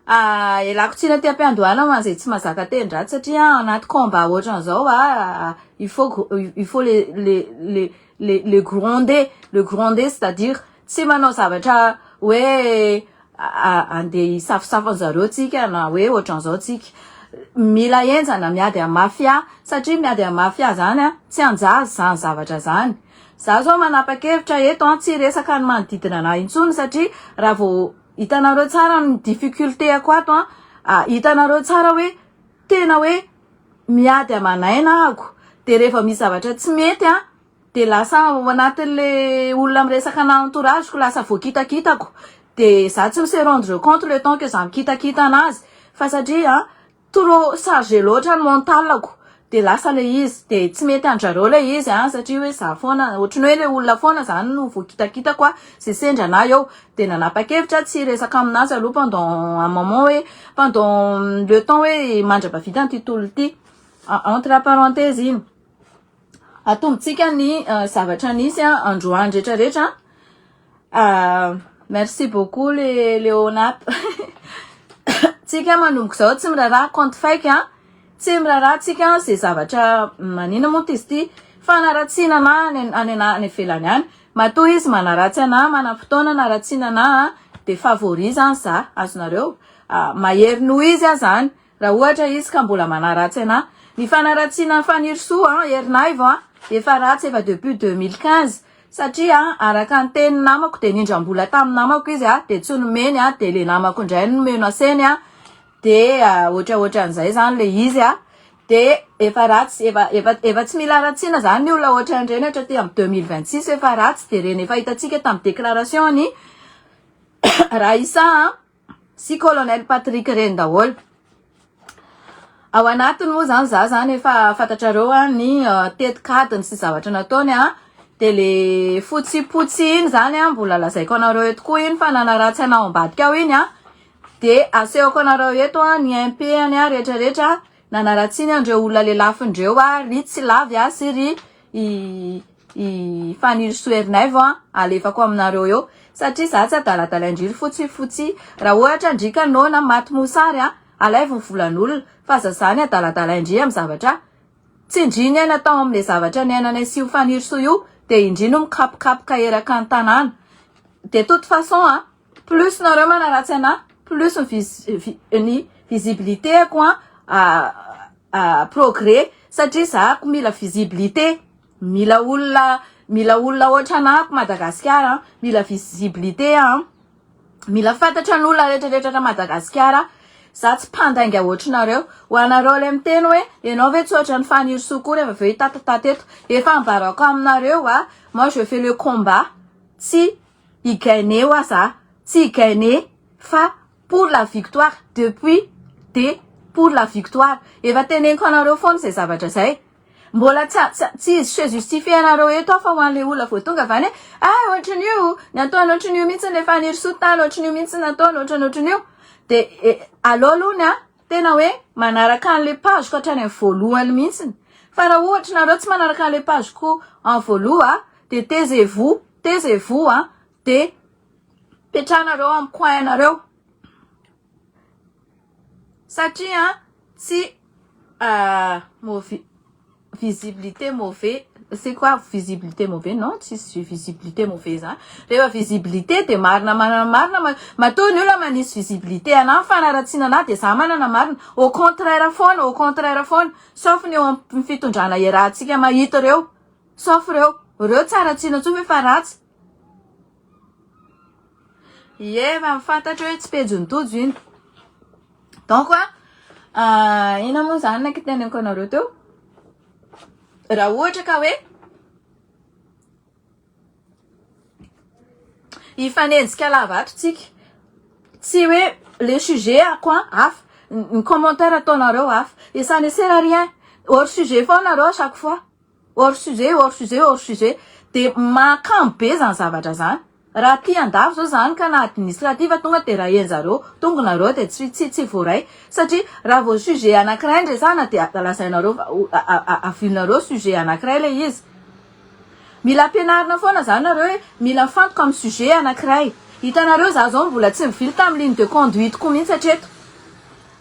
Ialako tsiny aty am-piandohana ho an'izay tsy mahazaka teny ratsy satria anaty combat ohatran'izao a, il faut il faut le le le le le gronder, le gronder c'est à dire tsy manao zavatra hoe andeha hisafosafo an'zareo tsika na hoe ohatran'izao tsika. Mila henjana miady amin'ny mafia satria miady amin'ny mafia zany a, tsy anjaza zany zavatra zany. Za zao manapa-kevitra eto an, tsy hiresaka ny manodidina anahy intsony satria raha vao hitanareo tsara ny difficulté-ako ato an, hitanareo tsara hoe tena hoe miady aman'aina ahako, de rehefa misy zavatra tsy mety an, de lasa ao anatin'le olona miresaka ana entourage-ko lasa voakitakitako, de za tsy mi se rendre compte le temps que za mikitakita anazy fa satria Trop chargé loatra ny mental-ko de lasa le izy de tsy mety andrareo le izy an satria hoe za foana ohatran'ny hoe le olona foana zany no voakitakitako a ze sendra anah eo de nanapa-kevitra tsy hiresaka aminazy aloha pendant un moment hoe pendant le temps hoe mandra-pahavita an'ity tolona ity entre parenthèse iny atombontsika ny zavatra nisy androany retraretra merci beaucoup le Léonap tsika manomboka izao tsy miraharaha compte fake a tsy miraharaha tsika ze zavatra manina moa izy ity fanaratsiana anah any any any ivelany any matoa izy manaratsy anah manam-potoana anaratsiana anah de favori zany za azonareo mahery noho izy aho zany Raha ohatra izy ka mbola manaratsy anah. Ny fanaratsiana an'i Fanirisoa an, Ernaivo an, efa ratsy efa depuis 2015 satria araka ny tenin'ny namako dia nindram-bola tamin'ny namako izy an, dia tsy nomeny an, dia le namako indray no menaceny an, dia ohatraohatran'izay zany le izy an, dia efa ratsy efa efa efa tsy mila ratsiana zany ny olona ohatran'ireny hatraty amin'ny 2026 efa ratsy dia ireny efa hitantsika tamin'ny déclaration-ny Raissa an. sy colonel Patrick reny daholo. Ao anatiny moa zany za zany efa fantatrareo a ny tetikadiny sy zavatra nataony a de le fotsipotsy iny zany a mbola lazaiko anareo eto koa iny fa nanaratsy anao ambadika ao iny a de asehoko anareo eto a ny MP any a retraretra nanaratsiny andreo olona lelafindreo a ry Tsilavy a sy ry i i Fanirisoa Ernaivo a alefako aminareo eo satria za tsy adaladalain-dry ry fotsy fotsy raha ohatra ndry ka noana maty mosary a alaivo ny volan'olona fa za zany adaladalain-dry amin'ny zavatra tsy ndry niaina tao amin'le zavatra niainanay sy io Fanirisoa io de indry no mikapokapoka eraka ny tanàna de toute façon a plus nareo manaratsy anah plus ny vis ny visibilité-ko a progrès satria za ko mila visibilité mila olona mila olona ohatranah ko Madagasikara mila visibilité a mila fantatra ny olona retraretra Madagasikara za tsy mpandainga ohatranareo ho anareo le miteny hoe ianao ve tsy ohatran'ny Fanirisoa koa rehefa avy eo hitatatata eto efa ambarako aminareo a moi je fais le combat tsy hi gainer hoa za tsy hi gainer fa pour la victoire depuis de pour la victoire efa teneniko anareo foana izay zavatra izay mbola tsy tsy se justifier anareo eto aho fa ho an'le olona vao tonga avy any hoe ah ohatran'io ny ataony ohatran'io mihitsy le Fanirisoa tany ohatran'io mihitsy nataony ohatran'ny ohatran'io de aleo aloha ny ahy tena hoe manaraka an'le page-ko hatrany amin'ny voalohany mihitsiny fa raha ohatra nareo tsy manaraka an'le page-ko en voaloha de taisez-vous taisez-vous a de petrahanareo amin'ny coin nareo satria tsy mauvais visibilité mauvais c'est quoi visibilité mauvais non tsisy visibilité mauvais zany rehefa visibilité de marina marina marina matoa ny olona manisy visibilité anahy fanaratsiana anahy de za manana marina au contraire foana au contraire foana sauf ny eo amin'ny fitondrana iarahantsika mahita reo sauf reo reo tsy haratsiana intsony fa efa ratsy ie efa mifantatra hoe tsy pejin'ny tojo iny donc a ina moa zany no teneniko anareo teo raha ohatra ka hoe hifanenjika lava ato tsika tsy hoe le sujet ako a hafa ny commentaire ataonareo hafa et ça ne sert à rien hors sujet foana nareo à chaque fois hors sujet hors sujet hors sujet de mahakamo be zany zavatra zany raha aty andafy zao zany ka na administrative tonga de raha henjareo tonga nareo de tsy tsy tsy voaray satria raha vao sujet anankiray no resahana de lazainareo avilinareo sujet anankiray le izy mila ampianarina foana zany nareo hoe mila mifantoka amin'ny sujet anankiray hitanareo za zao mbola tsy nivily tamin'ny ligne de conduite ko mihitsy hatreto.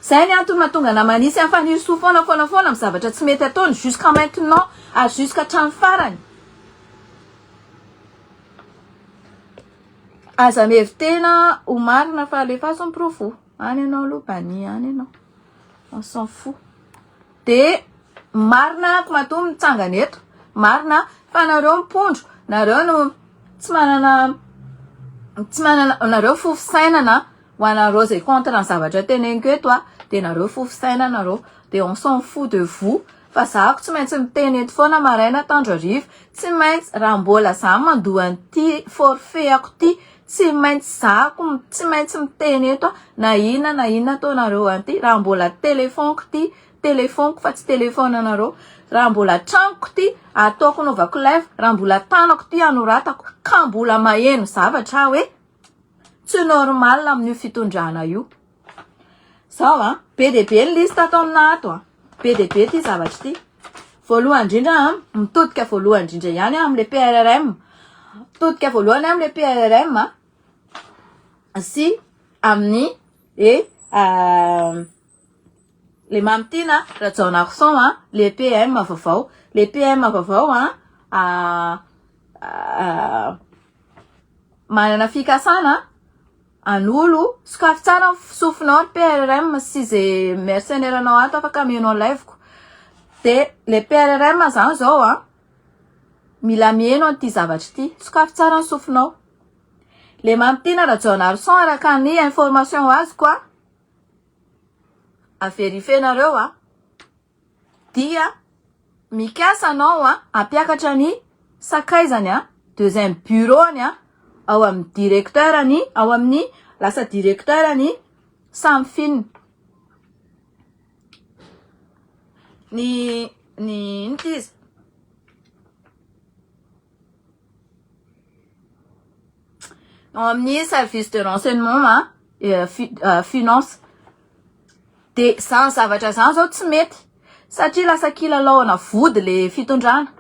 Zay ny antony mahatonga anah manisy an'i Fanirisoa foana foana foana amin'ny zavatra tsy mety ataony jusqu'à maintenant ary jusqu'à hatramin'ny farany. Aza mihevi-tena ho marina fa alefaso ny porofo. Any ianao aloha bani any ianao. On s'en fout. De marina ako matoa mitsangana eto. Marina fa nareo mipondro, nareo no tsy manana tsy manana nareo fo fisainana ho anareo zay contre ny zavatra teneniko eto a de nareo fo fisainana nareo de on s'en fout de vous fa za ko tsy maintsy miteny eto foana maraina atandro hariva tsy maintsy raha mbola za mandoa an'ity forfait ako ty Tsy maintsy zahako tsy maintsy miteny eto aho na inona na inona ataonareo an'ity raha mbola telephone-ko ty telephone-ko fa tsy telephone anareo raha mbola tranoko ty ataoko anaovako live raha mbola tanako ty anoratako ka mbola maheno zavatra aho hoe tsy normal amin'io fitondrana io zao a be dia be ny liste ato amina ato a be dia be ty zavatra ity Voalohany indrindra an, mitodika voalohany indrindra ihany aho amin'ilay PRRM. Mitodika voalohany aho amin'ilay PRRM sy amin'ny e le Mamy Tiana Rajaonarison an, le PM vaovao. Le PM vaovao an, manana fikasana Anolo, sokafy tsara ny sofinao ry PRRM sy ze mercenaire anao ato afaka mihaino ny live-ko. De le PRRM zany zao an, mila miheno an'ity zavatra ity, sokafy tsara ny sofinao. Le Mamitiana Rajaonarison araka ny information azoko an, a verifier-nareo an, dia mikasa anao hampiakatra ny sakaizany deuxième bureau-ny ao amin'ny directeur ny ao amin'ny lasa directeur ny Samifin ny ny ino ty izy ao amin'ny service de renseignement finance De zany zavatra zany zao tsy mety satria lasa kilalaona vody le fitondrana,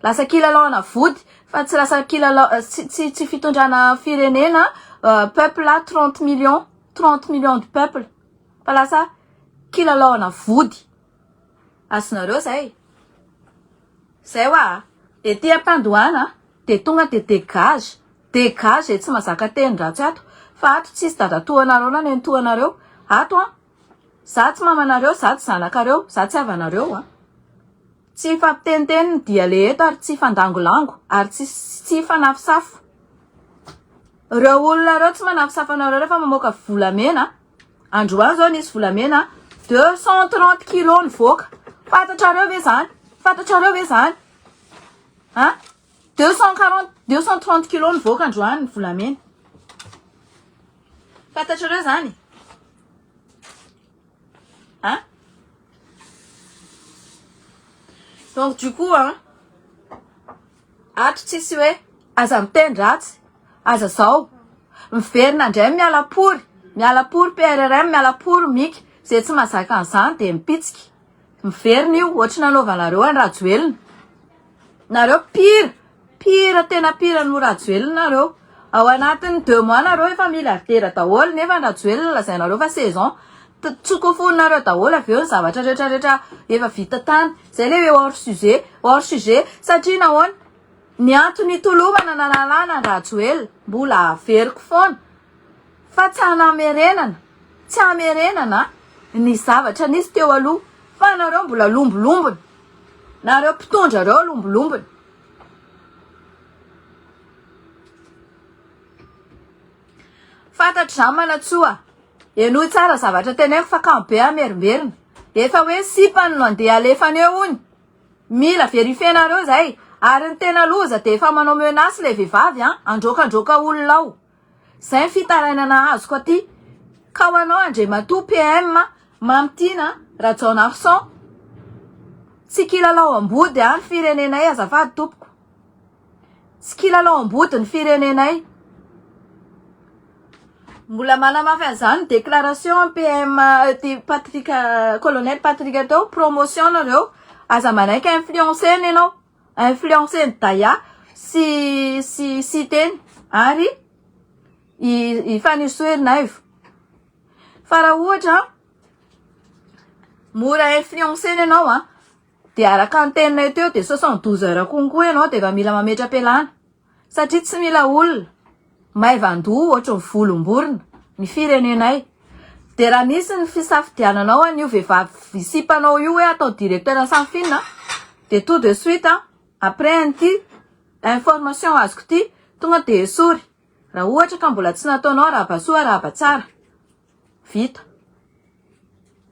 lasa kilalaona vody fa tsy lasa kilalao tsy tsy tsy fitondrana firenena peuple 30 millions 30 millions de peuple fa lasa kilalaona vody, azonareo zay? Zay hoa, ety am-pandohana de tonga de degage Degage zay tsy mazaka teny ratsy ato fa ato tsisy dadatoanareo na nenitoanareo ato an! Za tsy mamanareo za tsy zanakareo za tsy havanareo an! Tsy hifampiteniteny ny dia le eto ary tsy hifandangolango ary tsy tsy hifanafosafo reo olona reo tsy manafosafo anareo refa mamoaka volamena androany zao nisy volamena 230 kilos nivoaka fantatrareo ve zany fantatrareo ve zany an 240, 230 kilos nivoaka androany ny volamena. Fantatrareo zany? Hein? Donc du coup, hein, ato tsisy hoe aza miteny ratsy, aza zao. Miverina indray miala pory, miala pory PRRM, miala pory Mika. Zay tsy mahazaka an'izany dia mipitsika. Miverina io, ohatry nanaovanareo an'i Rajoelina. Nareo pire, pire tena pire noho Rajoelina nareo. Ao anatin'ny deux mois nareo efa milliardaire daholo nefa Rajoelina lazainareo fa saison. Tsokofoninareo daholo avy eo ny zavatra rehetra rehetra efa vita tany. Zay le hoe hors sujet, hors sujet satria nahoana? Ny antony hitolomana nanalana an-dRajoelina mbola averiko foana fa tsy hanamerenana, tsy hamerenana ny zavatra nisy teo aloha fa nareo mbola lombolombony. Nareo mpitondra reo lombolombony. Fantatro zany Manantsoa. Henoy tsara zavatra teneniko fa kamo be hamerimberina. Efa hoe sipany no andeha alefany eo hono. Mila verifier-nareo zay. Ary ny tena loza dia efa manao menace ilay vehivavy an, handroakandroaka olona ao. Zay ny fitarainana azoko aty. Ka ho anao Andriamatoa PM Mamitiana Rajaonarison, tsy kilalao am-body an ny firenenay azafady tompoko. Tsy kilalao am-body ny firenenay. Mbola manamafy an'izany ny déclaration PM ty Patrick colonel Patrick teo, promotion nareo, aza manaiky influencer-na ianao. Influencer-n'i Daya sy sy Siteny ary i i Fanirisoa Ernaivo. Fa raha ohatra. Mora influencer-na ianao an, dia araka ny teninay teo dia 72 heures konko ianao dia efa mila mametra-pialana. Satria tsy mila olona maivan-doha ohatry ny volom-borona ny firenenay. Dia raha misy ny fisafidiananao an'io vehivavy sipanao io hoe atao directeur Safin dia tout de suite après an'ity information azoko ity tonga dia esory. Raha ohatra ka mbola tsy nataonao arahaba soa arahaba tsara. Vita.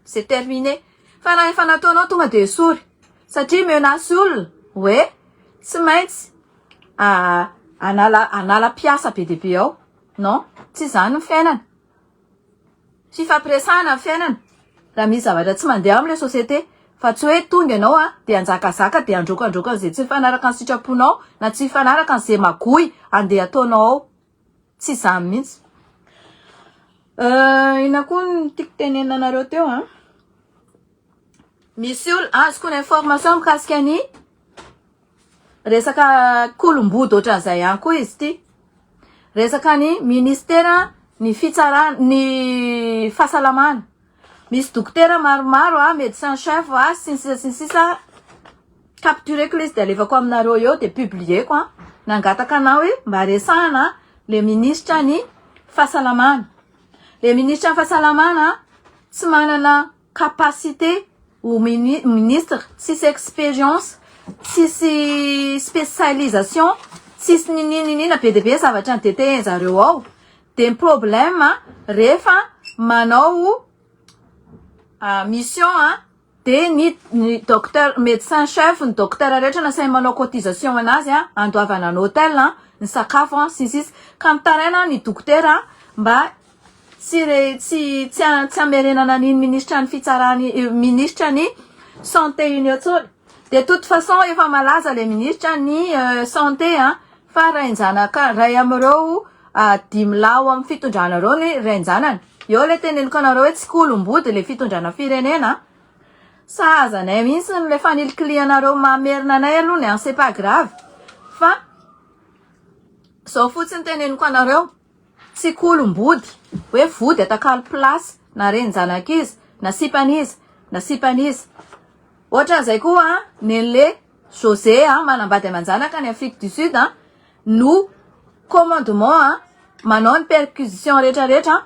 C'est terminé. Fa raha efa nataonao tonga dia esory. Satria menace olona hoe tsy maintsy hanala hanala mpiasa be dia be ao. Non, tsy izany ny fiainana. Fifampiresahana ny fiainana. Raha misy zavatra tsy mandeha amin'ilay société. Fa tsy hoe tonga ianao a, dia hanjakazaka dia handroakandroaka an'izay tsy mifanaraka ny sitraponao na tsy mifanaraka an'izay magoy andeha ataonao ao. Tsy izany mihitsy. Inona koa no tiako tenenina anareo teo an? Misy olona, azoko ny information mikasika ny resaka kolombody ohatran'izay ihany koa izy ity. Resaka ny ministera ny fitsarana, ny fahasalamana. Misy dokotera maromaro a, médecin chef a, sy ny sisa sy ny sisa. Captureko ilay izy dia alefako aminareo eo dia publieko a. Nangataka anao hoe mba resahana le ministra ny fahasalamana. Le ministra ny fahasalamana tsy manana capacité ho ministre, tsisy expérience, tsisy spécialisation, tsisy niniana niniana be dia be zavatra ni-détailler zareo ao. Dia ny problème rehefa manao mission dia ny ny docteur médecin chef ny docteur rehetra nasainy manao cotisation anazy andoavana ny hôtel ny sakafo sy ny sisa ka mitaraina ny dokotera mba tsy re tsy tsy tsy hamerenana an'iny ministra ny fitsarana ministra ny santé iny intsony de toute façon efa malaza le ministra ny santé fa rain-janaka ray amin'ireo dimy lahy ao amin'ny fitondrana ireo ny rain-janany. Eo ilay teneniko anareo hoe tsy kolombody ilay fitondrana firenena. Sahaza anay mihitsy ilay fanilikilihanareo mamerina anay aloha ny an, c'est pas grave. Fa zao fotsiny teneniko anareo, tsy kolombody hoe vody atakalo place na renin-janak'iza na sipan'iza na sipan'iza. Ohatran'izay koa nen'le José manambady aman-janaka any Afrique du Sud no commandement manao ny perquisition rehetrarehetra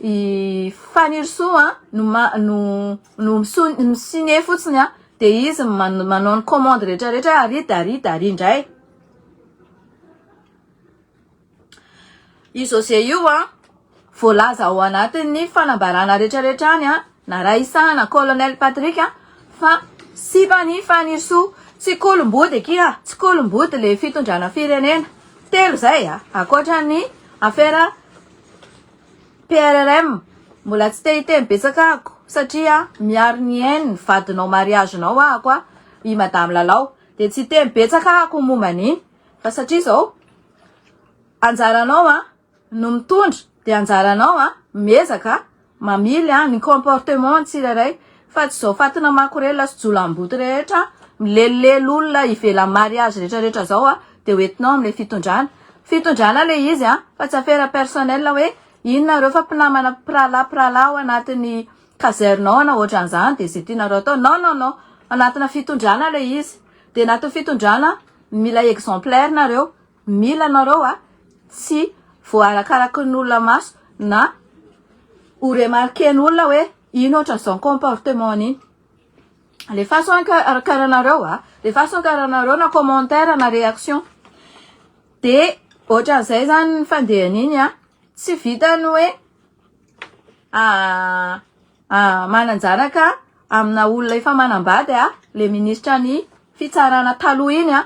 i Fanirisoa no no no mi-signer fotsiny de izy manao ny commande rehetrarehetra ary de ary de ary indray. I José io an voalaza ao anatin'ny fanambarana rehetrarehetra any an na Raissa na colonel Patrick fa sipan'i Fanirisoa. Tsy kolombody akia, tsy kolombody le fitondrana firenena. Telo zay a, ankoatra ny afera PRRM. Mbola tsy te hiteny betsaka ako satria miaro ny haine ny vadinao mariage-nao ahako a, i madame Lalao. De tsy hiteny betsaka ahako momba an'iny fa satria zao anjaranao a no mitondra de anjaranao a miezaka mamily a ny comportement ny tsirairay fa tsy zao fatina makorelina sy jolamboto rehetra milelilely olona ivelan'ny mariage rehetrarehetra zao a de hoentinao am'le fitondrana. Fitondrana le izy a fa tsy affaire personnelle hoe inona nareo fa mpinamana mpirahalahy mpirahalahy ao anatin'ny caserne ao na ohatran'izany de zay tianareo atao. Non non non, anatina fitondrana le izy. De anatin'ny fitondrana mila exemplaire nareo, mila nareo a tsy voarakaraky ny olona maso na ho remarquen'olona hoe ino ohatran'izao comportement n'iny. Alefaso karahanareo a, alefaso karahanareo na commentaire na réaction. De ohatran'izay zany ny fandehan'iny a, tsy vitany hoe manan-janaka amina olona efa manambady a le ministra ny fitsarana taloha iny a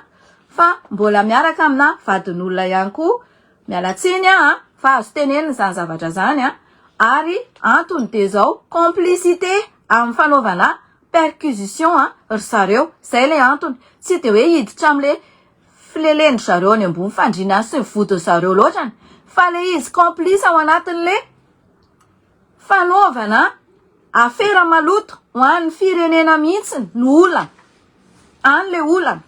fa mbola miaraka amina vadin'olona ihany koa. Miala tsiny a fa azo tenenina izany zavatra zany a ary antony de zao complicité amin'ny fanaovana perquisition a ry zareo, zay le antony. Tsy de hoe hiditra am'le filelen-dry zareo any ambony fandriana sy ny vodiny zareo loatrany fa le izy complice ao anatin'le fanaovana afera maloto ho an'ny firenena mihitsy no olana. Any le olana.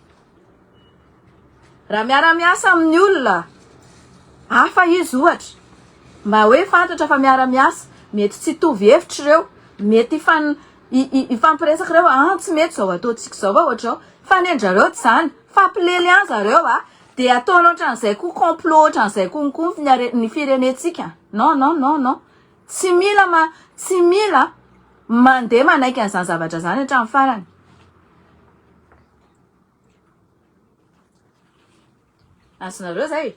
Raha miara-miasa amin'ny olona hafa izy ohatra, mba hoe fantatra fa miara-miasa, mety tsy hitovy hevitra ireo. Mety hifan hifampiresaka ireo ah tsy mety izao ataontsika izao fa ohatr'izao. Fa ny an-dRareo tsy izany. Fampilely ihany zareo a. Dia ataony ohatran'izay koa complot ohatran'izay konko ny are ny firenentsika. Non non non non. Tsy mila ma tsy mila mandeha manaiky an'izany zavatra izany hatramin'ny farany. Azonareo zay?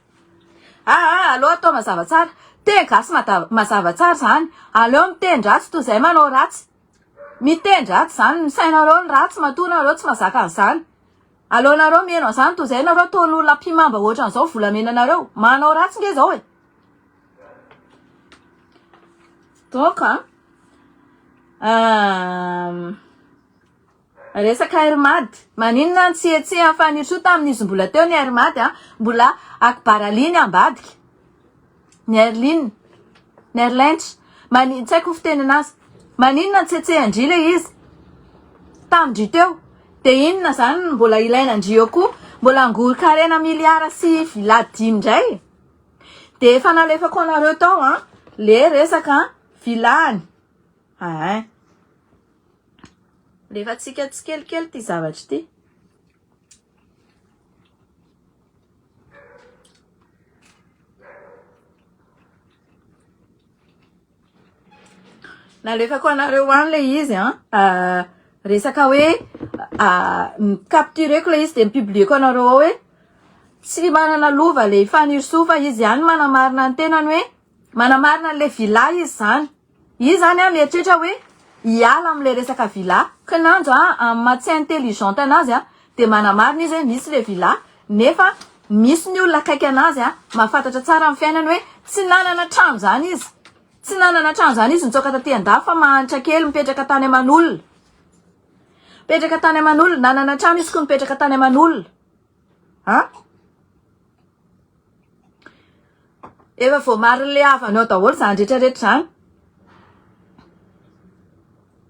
Aa aleo atao mazava tsara. Teny gasy mazava tsara zany. Aleo miteny ratsy toy izay manao ratsy. Miteny ratsy zany, ny sainareo ny ratsy matoa nareo tsy mazaka an'izany. Aleonareo miheno an'izany toy izay nareo ataon'olona mpimamba ohatran'izao volamenanareo. Manao ratsy nge zao e. Donc an, Resaka Air Mad, maninona no tsy hetsehan'i Fanirisoa tamin'izy mbola teo ny Air Mad a? Mbola Akbaraly ny ambadika. Ny Airline, ny Airlines, mani- tsy haiko ny fitenena azy. Maninona no tsy hetsehan-dry ilay izy tamin-dry teo? Dia inona izany no mbola ilaina an-dry eo koa? Mbola hangoron-karena miliara sy villa dimy indray? Dia efa nalefako anareo tao an, le resaka villa-ny. Ain. Alefantsika tsikelikely ity zavatra ity. Nalefako anareo any ilay izy an, ah, resaka hoe ah, mi-captureko ilay izy dia mi-publieko anareo ao hoe tsy manana lova ilay Fanirisoa fa izy ihany manamarina ny tenany hoe manamarina an'ilay villa izy izany. Izy zany an mieritreritra hoe hiala amin'ilay resaka villa, kinanjo an amin'ny maha tsy intelligente anazy an dia manamarina izy hoe misy ilay villa nefa misy ny olona akaiky anazy an mahafantatra tsara ny fiainany hoe tsy nanana trano zany izy, tsy nanana trano zany izy nitsoaka taty andafy fa mahantra kely mipetraka tany aman'olona, mipetraka tany aman'olona, nanana trano izy ko nipetraka tany aman'olona an. Efa voamarin'le havany ao daholo izany rehetra rehetra izany.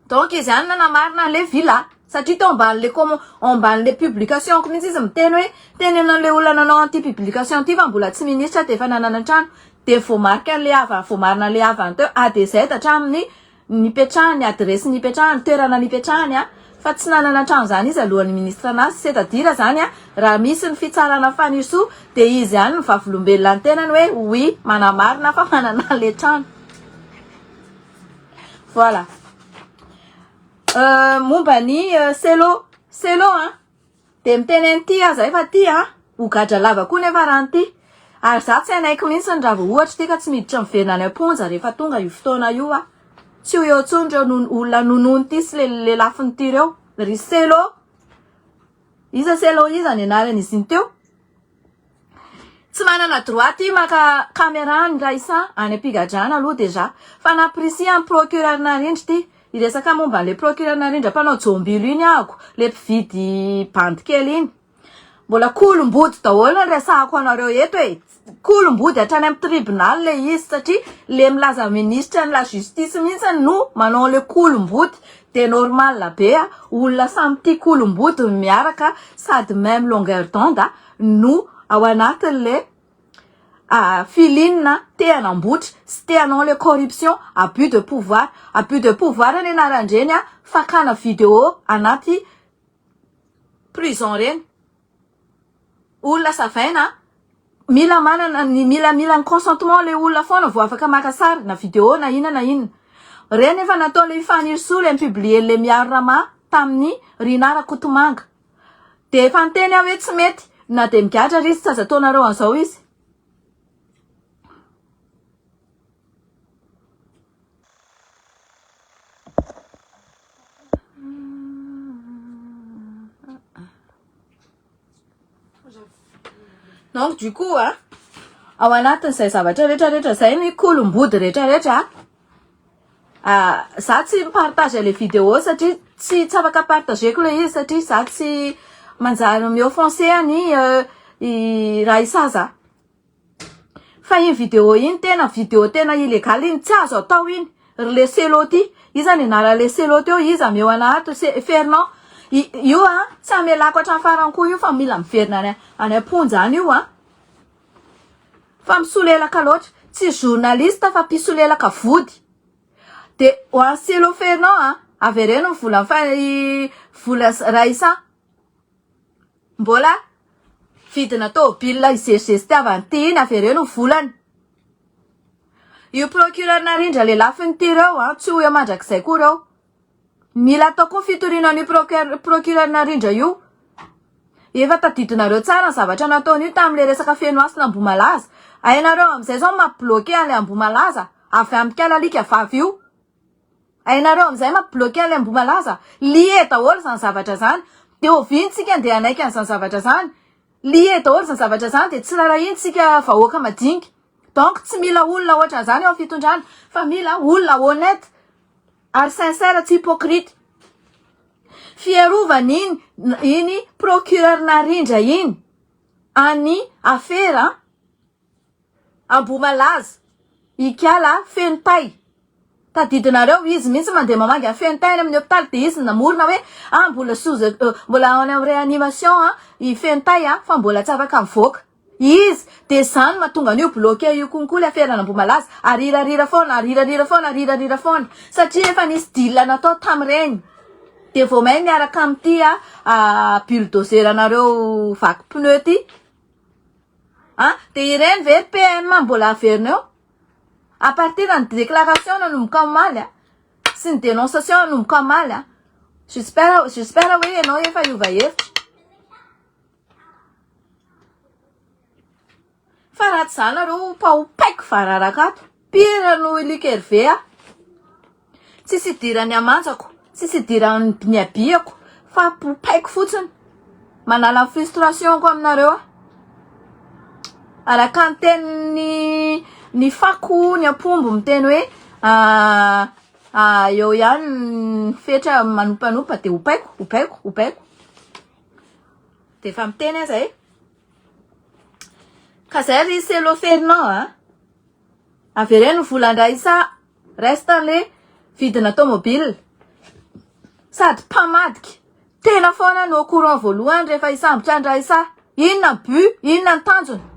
Donc izy ihany nanamarina an'le villa satria teo ambanin'le comment ambanin'le publication-ko mihitsy izy miteny hoe teneno an'le olona nanao an'ity publication ity fa mbola tsy ministra dia efa nanana trano. Dia voamarika an'le havany voamarina an'le havany teo ADZ hatramin'ny nipetrahany, ny adiresy nipetrahany, toerana nipetrahany a, fa tsy nanana trano izany izy alohan'ny ministre anazy, c'est à dire izany a, raha misy ny fitsarana Fanirisoa dia izy ihany no vavolombelona ny tenany hoe oui manamarina fa manana an'ilay trano. Voilà. Euh, momba ny euh, Selo, Selo a, Dia miteny an'ity aho zay fa ty a, ho gadra lava koa nefa raha an'ity. Ary za tsy hanaiky mihitsy raha vao ohatra ity ka tsy miditra miverina any am-ponja rehefa tonga io fotoana io aho. Tsy ho eo intsony ireo olona nonono ity sy le lelafin'ity ireo. Ry Selo! Iza Selo iza ny anaran'izy iny teo? Tsy manana droit ty maka camera ny Raissa any am-pigadrana aloha déjà. Fa nampirisihan'ny procureur Narindra ty. Hiresaka momba an'ilay procureur Narindra mpanao jombilo iny ahako, le mpividy bandy kely iny. Mbola kolombody daholo ny resahako anareo eto e. Kolombody hatrany amin'ny tribunal le izy satria le milaza ministre ny la justice mihitsy no manao an'le kolombody. Dia normal be olona samy tia kolombody no miaraka sady même longueur d'onde no ao anatin'le feeling te hanamboatra sy te hanao le corruption, abus de pouvoir, abus de pouvoir ny anaran-dreny fakana vidéo anaty prison reny, olona savaina mila manana ny mila mila ny consentement le olona foana vao afaka maka sary na vidéo na inona na inona, reny efa nataon'le Fanirisoa le ni-publier le Miaro Rama tamin'ny Rinah Rakotomanga. Dia efa niteny aho hoe tsy mety na dia migadra ary izy tsy azo ataonareo an'izao izy. Donc du coup a, ao anatin'izay zavatra rehetra rehetra izay ny kolombody rehetra rehetra Ah, za tsy mi-partage le vidéo satria tsy tsy afaka partageko le izy satria za tsy manjary mi-offenser an'i euh, i Raissa za. Fa iny vidéo iny tena vidéo tena illégal iny, tsy azo atao iny. Ry le Selo ty, iza ny anaran'le Selo teo, iza ameo anah ato, Fernand. Io a, tsy amelako hatramin'ny farany koa io fa mila miverina any any am-ponja any io a. Fa misolelaka loatra. Tsy journaliste fa mpisolelaka vody. De ho an'i Silo Fernand a, avereno ny vola fa vola Raissa mbola vidina tôbila izezizezitiavany ty iny avereno ny volany. Io procureur narindra le lafiny ty reo a, tsy ho eo mandrakizay koa reo. Mila atao koa fitoriana an'io procureur narindra io. Efa tadidinareo tsara ny zavatra nataon'io tamin'ilay resaka Fenohasina Ambohimalaza. Hainareo amin'izay izao ny mampi-bloquer an'ilay Ambohimalaza avy amin'ny kalalika vavy io. Hainareo amin'izay mampi-bloquer an'ilay Ambohimalaza. Lié daholo izany zavatra izany. Dia oviana tsika andeha hanaiky an'izany zavatra izany? Lié daholo izany zavatra izany dia tsy rarahiantsika vahoaka madinika. Donc tsy mila olona ohatran'izany eo amin'ny fitondrana fa mila olona honnête ary sincère tsy hypocrite. Fiarovana iny iny procureur narindra iny any afera Ambohimalaza ikala feno tay tadidinareo izy mihitsy mandeha mamangy an'i feno tay any amin'ny hopitaly dia izy namorona hoe ah mbola sous mbola any amin'ny réanimation ah i feno tay ah fa mbola tsy afaka mivoaka Izy dia zany mahatonga an'io bloquer io konko le aferana Ambohimalaza, arirarira foana, arirarira foana, arirarira foana, satria efa nisy deal natao tamin'ireny, dia vao may miaraka amin'ity a bulldozer anareo vaky pneu ty a, dia ireny ve ry PM mbola averina eo? À partir ny déclaration nanomboka omaly a, sy ny dénonciation nanomboka omaly a, j'espère j'espère hoe ianao efa hiova hevitra. Fa raha tsy zany nareo hopaopaiko vararaka ato. Pire noho i Luc Hervé aho. Tsisy idiran'ny hamanjako, tsisy idiran'ny ny habihako fa popaiko fotsiny. Manala ny frustration-ko aminareo aho. Araka ny tenin'ny ny fako ny ampombo miteny hoe eo ihany ny fetra manompanopa dia hopaiko, hopaiko, hopaiko. Dia efa miteny aza e. Ka zay ry Selo Fernand a. Avereno ny vola andraisa reste le vidina tomobile. Sady mpamadika. Tena foana no au courant voalohany rehefa hisambotra andraisa. Inona ny but? Inona ny tanjona?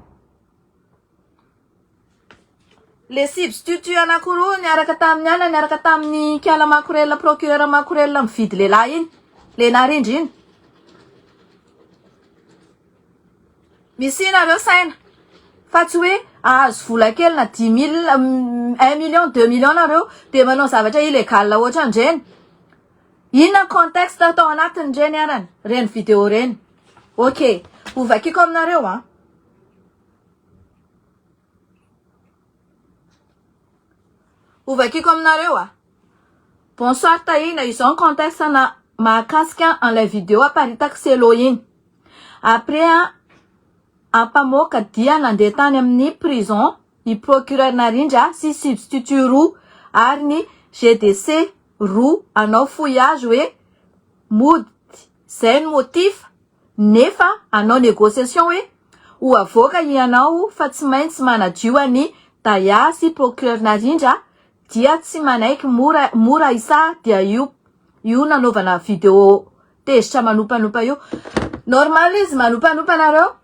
Le substitut anankiroa niaraka tamin'ny anona niaraka tamin'ny kiala makorelina procureur makorelina mividy lehilahy iny le narindra iny. Misia nareo saina fa tsy hoe ahazo vola kely na dix mille un million deux millions nareo de manao zavatra illégal ohatran'ireny. Inona ny contexte tao anatin'ireny arany reny vidéo reny. Ok hovakiko aminareo an. Hovakiko aminareo a. Bonsoir Tahina, izao ny contexte na mahakasika an'ilay vidéo aparitaky Selo iny. Après ampamoaka dia nandeha tany amin'ny prison i procureur Narindra sy substitut roa ary ny GDC roa hanao fouillage hoe mody zay ny motif nefa hanao négociation hoe ho avoaka ianao fa tsy maintsy manadio an'i Daya sy procureur Narindra dia tsy manaiky mora mora isa dia io io nanaovana vidéo tezitra manompanopa io normal izy manompanopa nareo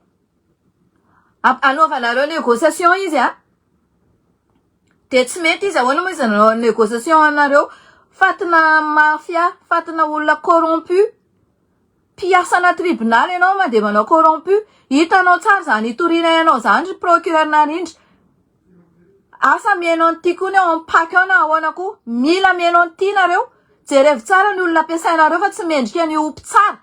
anaovanareo négociation izy a dia tsy mety izy ahoana moa izy hanao négociation anareo fatina mafia fatina olona corrompu Mpiasana tribunal ianao mandeha manao corrompu. Hitanao tsara izany hitoriana ianao izany ry procureur Narindra. Asa mihaino an'ity koa ny ao amin'ny pac ao na ahoana koa. Mila mihaino an'ity nareo. Jerevo tsara ny olona ampiasainareo fa tsy mendrika ny ho mpitsara.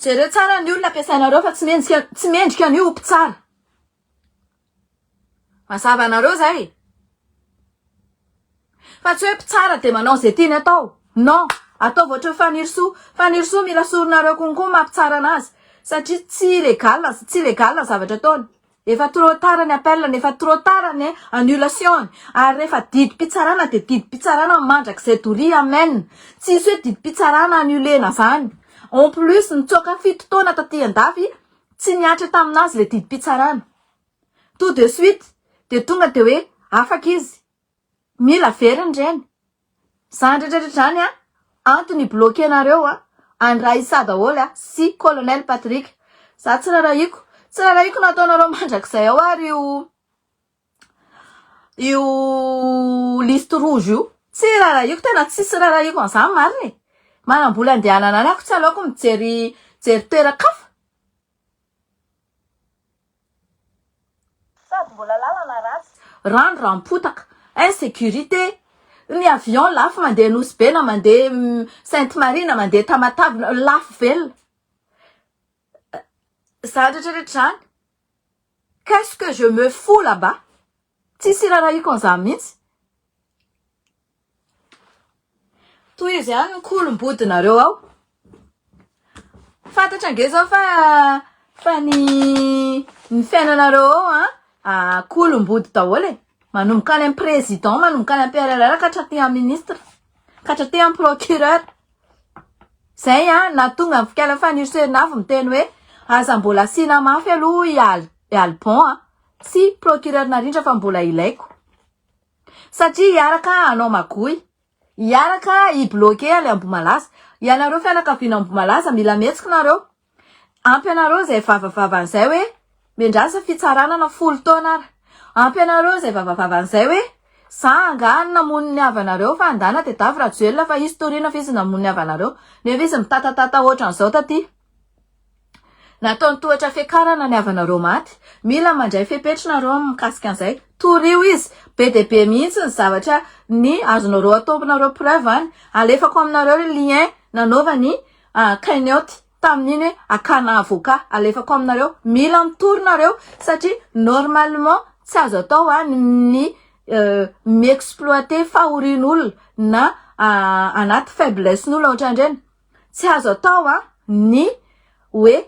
Jereo tsara ny olona ampiasainareo fa tsy mendrika tsy mendrika ny ho mpitsara. Mazava anareo zay? Fa tsy hoe mpitsara dia manao izay tiany atao. Non, ataovy ohatran'i Fanirisoa. Fanirisoa mila soronareo konko maha mpitsara anazy. Satria tsy légal, tsy légal ny zavatra ataony. Efa trop tard ny appel-ny, efa trop tard ny annulation-ny. Ary rehefa didim-pitsarana dia didim-pitsarana mandrakizay doria, amen. Tsisy hoe didim-pitsarana annuler-na zany. En plus nitsoaka 7 taona taty andafy Tsy nihatra tamin'azy ilay didim-pitsarana. Tout de suite dia tonga dia hoe afaka izy. Mila averina ireny. Izany rehetra rehetra izany an, antony hi-bloquer-nareo an, an'i Raissa daholo a sy colonel Patrick. Za tsy rarahiko. Tsy rarahiko na ataonareo mandrakizay ao ary io io liste rouge io. Tsy rarahiko, tena tsisy rarahiko an'izany marina e. Manam-bola andehanana any ako tsy aleoko mijery jery toeran-kafa. Sady mbola lalana ratsy. Rano ranom-potaka, insécurité, ny avion lafo mandeha Nosy Be na mandeha Sainte Marie na mandeha Tamatave lafo velona. Zany rehetra rehetra zany. Qu'est-ce que je me fous là-bas? Tsisy irarahiko an'izany mihitsy. Tohizo ihany ny kolombodinareo ao. Fantatra ange zao fa fa ny ny fiainanareo ao an kolombody daholo e. Manomboka any amin'ny président, manomboka any amin'ny PRRR ka hatraty amin'ny ministre, ka hatraty amin'ny procureur. Zay an nahatonga ny fikala Fanirisoa miteny hoe aza mbola asiana mafy aloha i Al i Alban an, sy procureur Narindra fa mbola ilaiko. Satria hiaraka hanao magouille, hiaraka hi bloquer an'ilay Ambohimalaza. Ianareo fianakaviana Ambohimalaza mila mihetsika nareo. Ampy anareo izay vavavavan'izay hoe miandrasa fitsarana na 10 taona ara. Ampy anareo izay vavavavan'izay hoe za angaha no namono ny havanareo fa andana tedavy Rajoelina fa izy toriana fa izy namono ny havanareo. Nefa izy mitatatata ohatran'izao taty. Nataony tohatra fiakarana ny havanareo maty. Mila mandray fepetra nareo mikasika an'izay. Torio izy. Be dia be mihitsy ny zavatra ny azonareo ataonareo preuve any. Alefako aminareo ny lien nanaovany cagnotte tamin'iny hoe hakana avocat. Alefako aminareo. Mila mitory nareo satria normalement tsy azo atao ny mi-exploiter fahorian'olona na anaty faiblesse-n'olona ohatran'ireny. Tsy azo atao ny hoe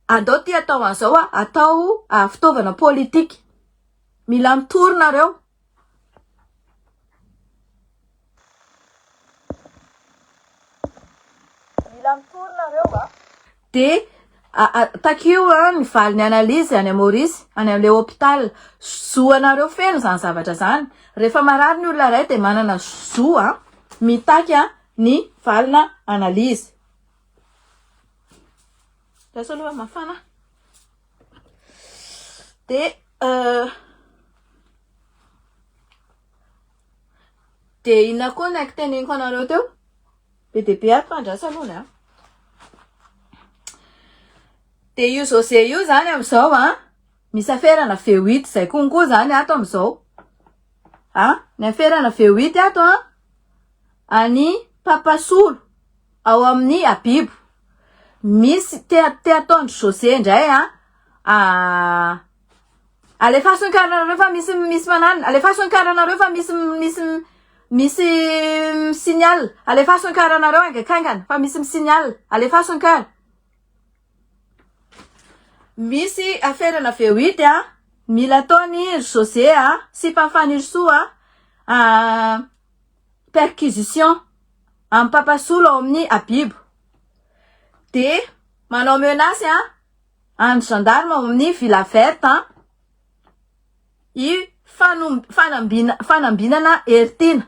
andao ty atao an'izao atao fitaovana politika. Mila mitory nareo. Mila mitory nareo a. Dia takio ny valin'ny analyse any Maurice, any amin'ilay hôpital. Zo anareo feno izany zavatra izany. Rehefa marary ny olona iray dia manana zo mitaky ny valina analyse. Raiso aloha mafana. Dia dia inona koa ny haiko teneniko anareo teo? Be dia be ato fa andraso aloha ny ahy. Dia io José io zany amin'izao an, misy aferana V8 izay konko zany ato amin'izao. A, ny aferana V8 ato an, any Papasolo ao amin'ny Abibo. Misy te te ataon-dry José indray an, Alefaso ny karanareo fa misy misy mananona. Alefaso ny karanareo fa misy misy misy mi-signal. Alefaso ny karanareo haingankaingana fa misy mi-signal. Alefaso ny kara. Misy aferana V8 a, mila ataony ry José a, sipan'i Fanirisoa a, perquisition amin'ny Papasolo ao amin'ny Abibo. Dia manao menace a, Any gendarme ao amin'ny Villa Verte an, i fanambina fanambinana Heritiana.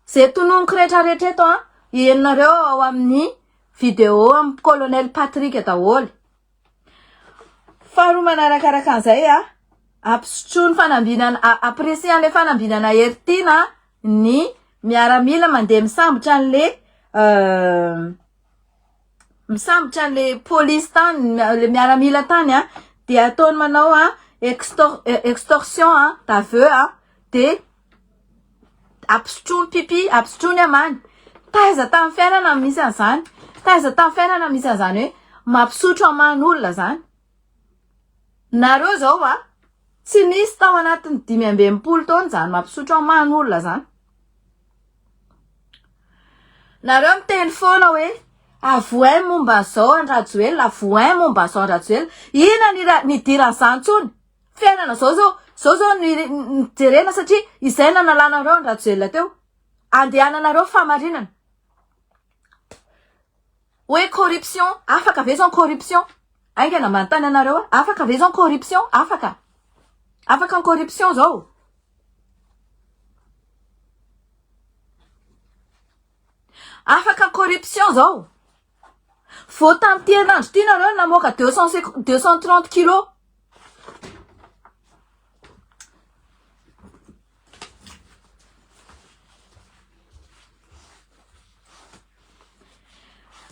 Ze tononiko rehetra rehetra eto an, henonareo ao amin'ny vidéo amin'ny colonel Patrick daholo. Faharoa manarakaraka an'izay an, ampisotroa ny fanambinana, apprécier an'ilay fanambinana Heritiana ny miaramila mandeha misambotra an'le misambotra an'le polisy tany, le miaramila tany a, de ataony manao a extor- extorsion a d'aveu a, de ampisotroiny pipi, ampisotroiny amany. Taiza tamin'ny fiainana no misy an'izany? Taiza tamin'ny fiainana no misy an'izany hoe mampisotro aman'olona zany? Nareo zao a, tsy nisy tao anatin'ny 65 taona zany mampisotro aman'olona zany. Nareo miteny foana hoe avohay momba an'izao an'i Rajoelina, avohay momba an'izao an'i Rajoelina. Inona ny ra- nidiran'izany intsony? Fiainana zao zao, zao zao ny ny jerena satria izay nanalanareo an'i Rajoelina teo. Andehananareo fahamarinana. Hoe corruption, afaka ve zao ny corruption? Aingana manontany anareo aho, afaka ve zao ny corruption? Afaka. Afaka ny corruption zao. Afaka ny corruption zao. Vao tamin'ity herinandro ity nareo no namoaka 230 kilos.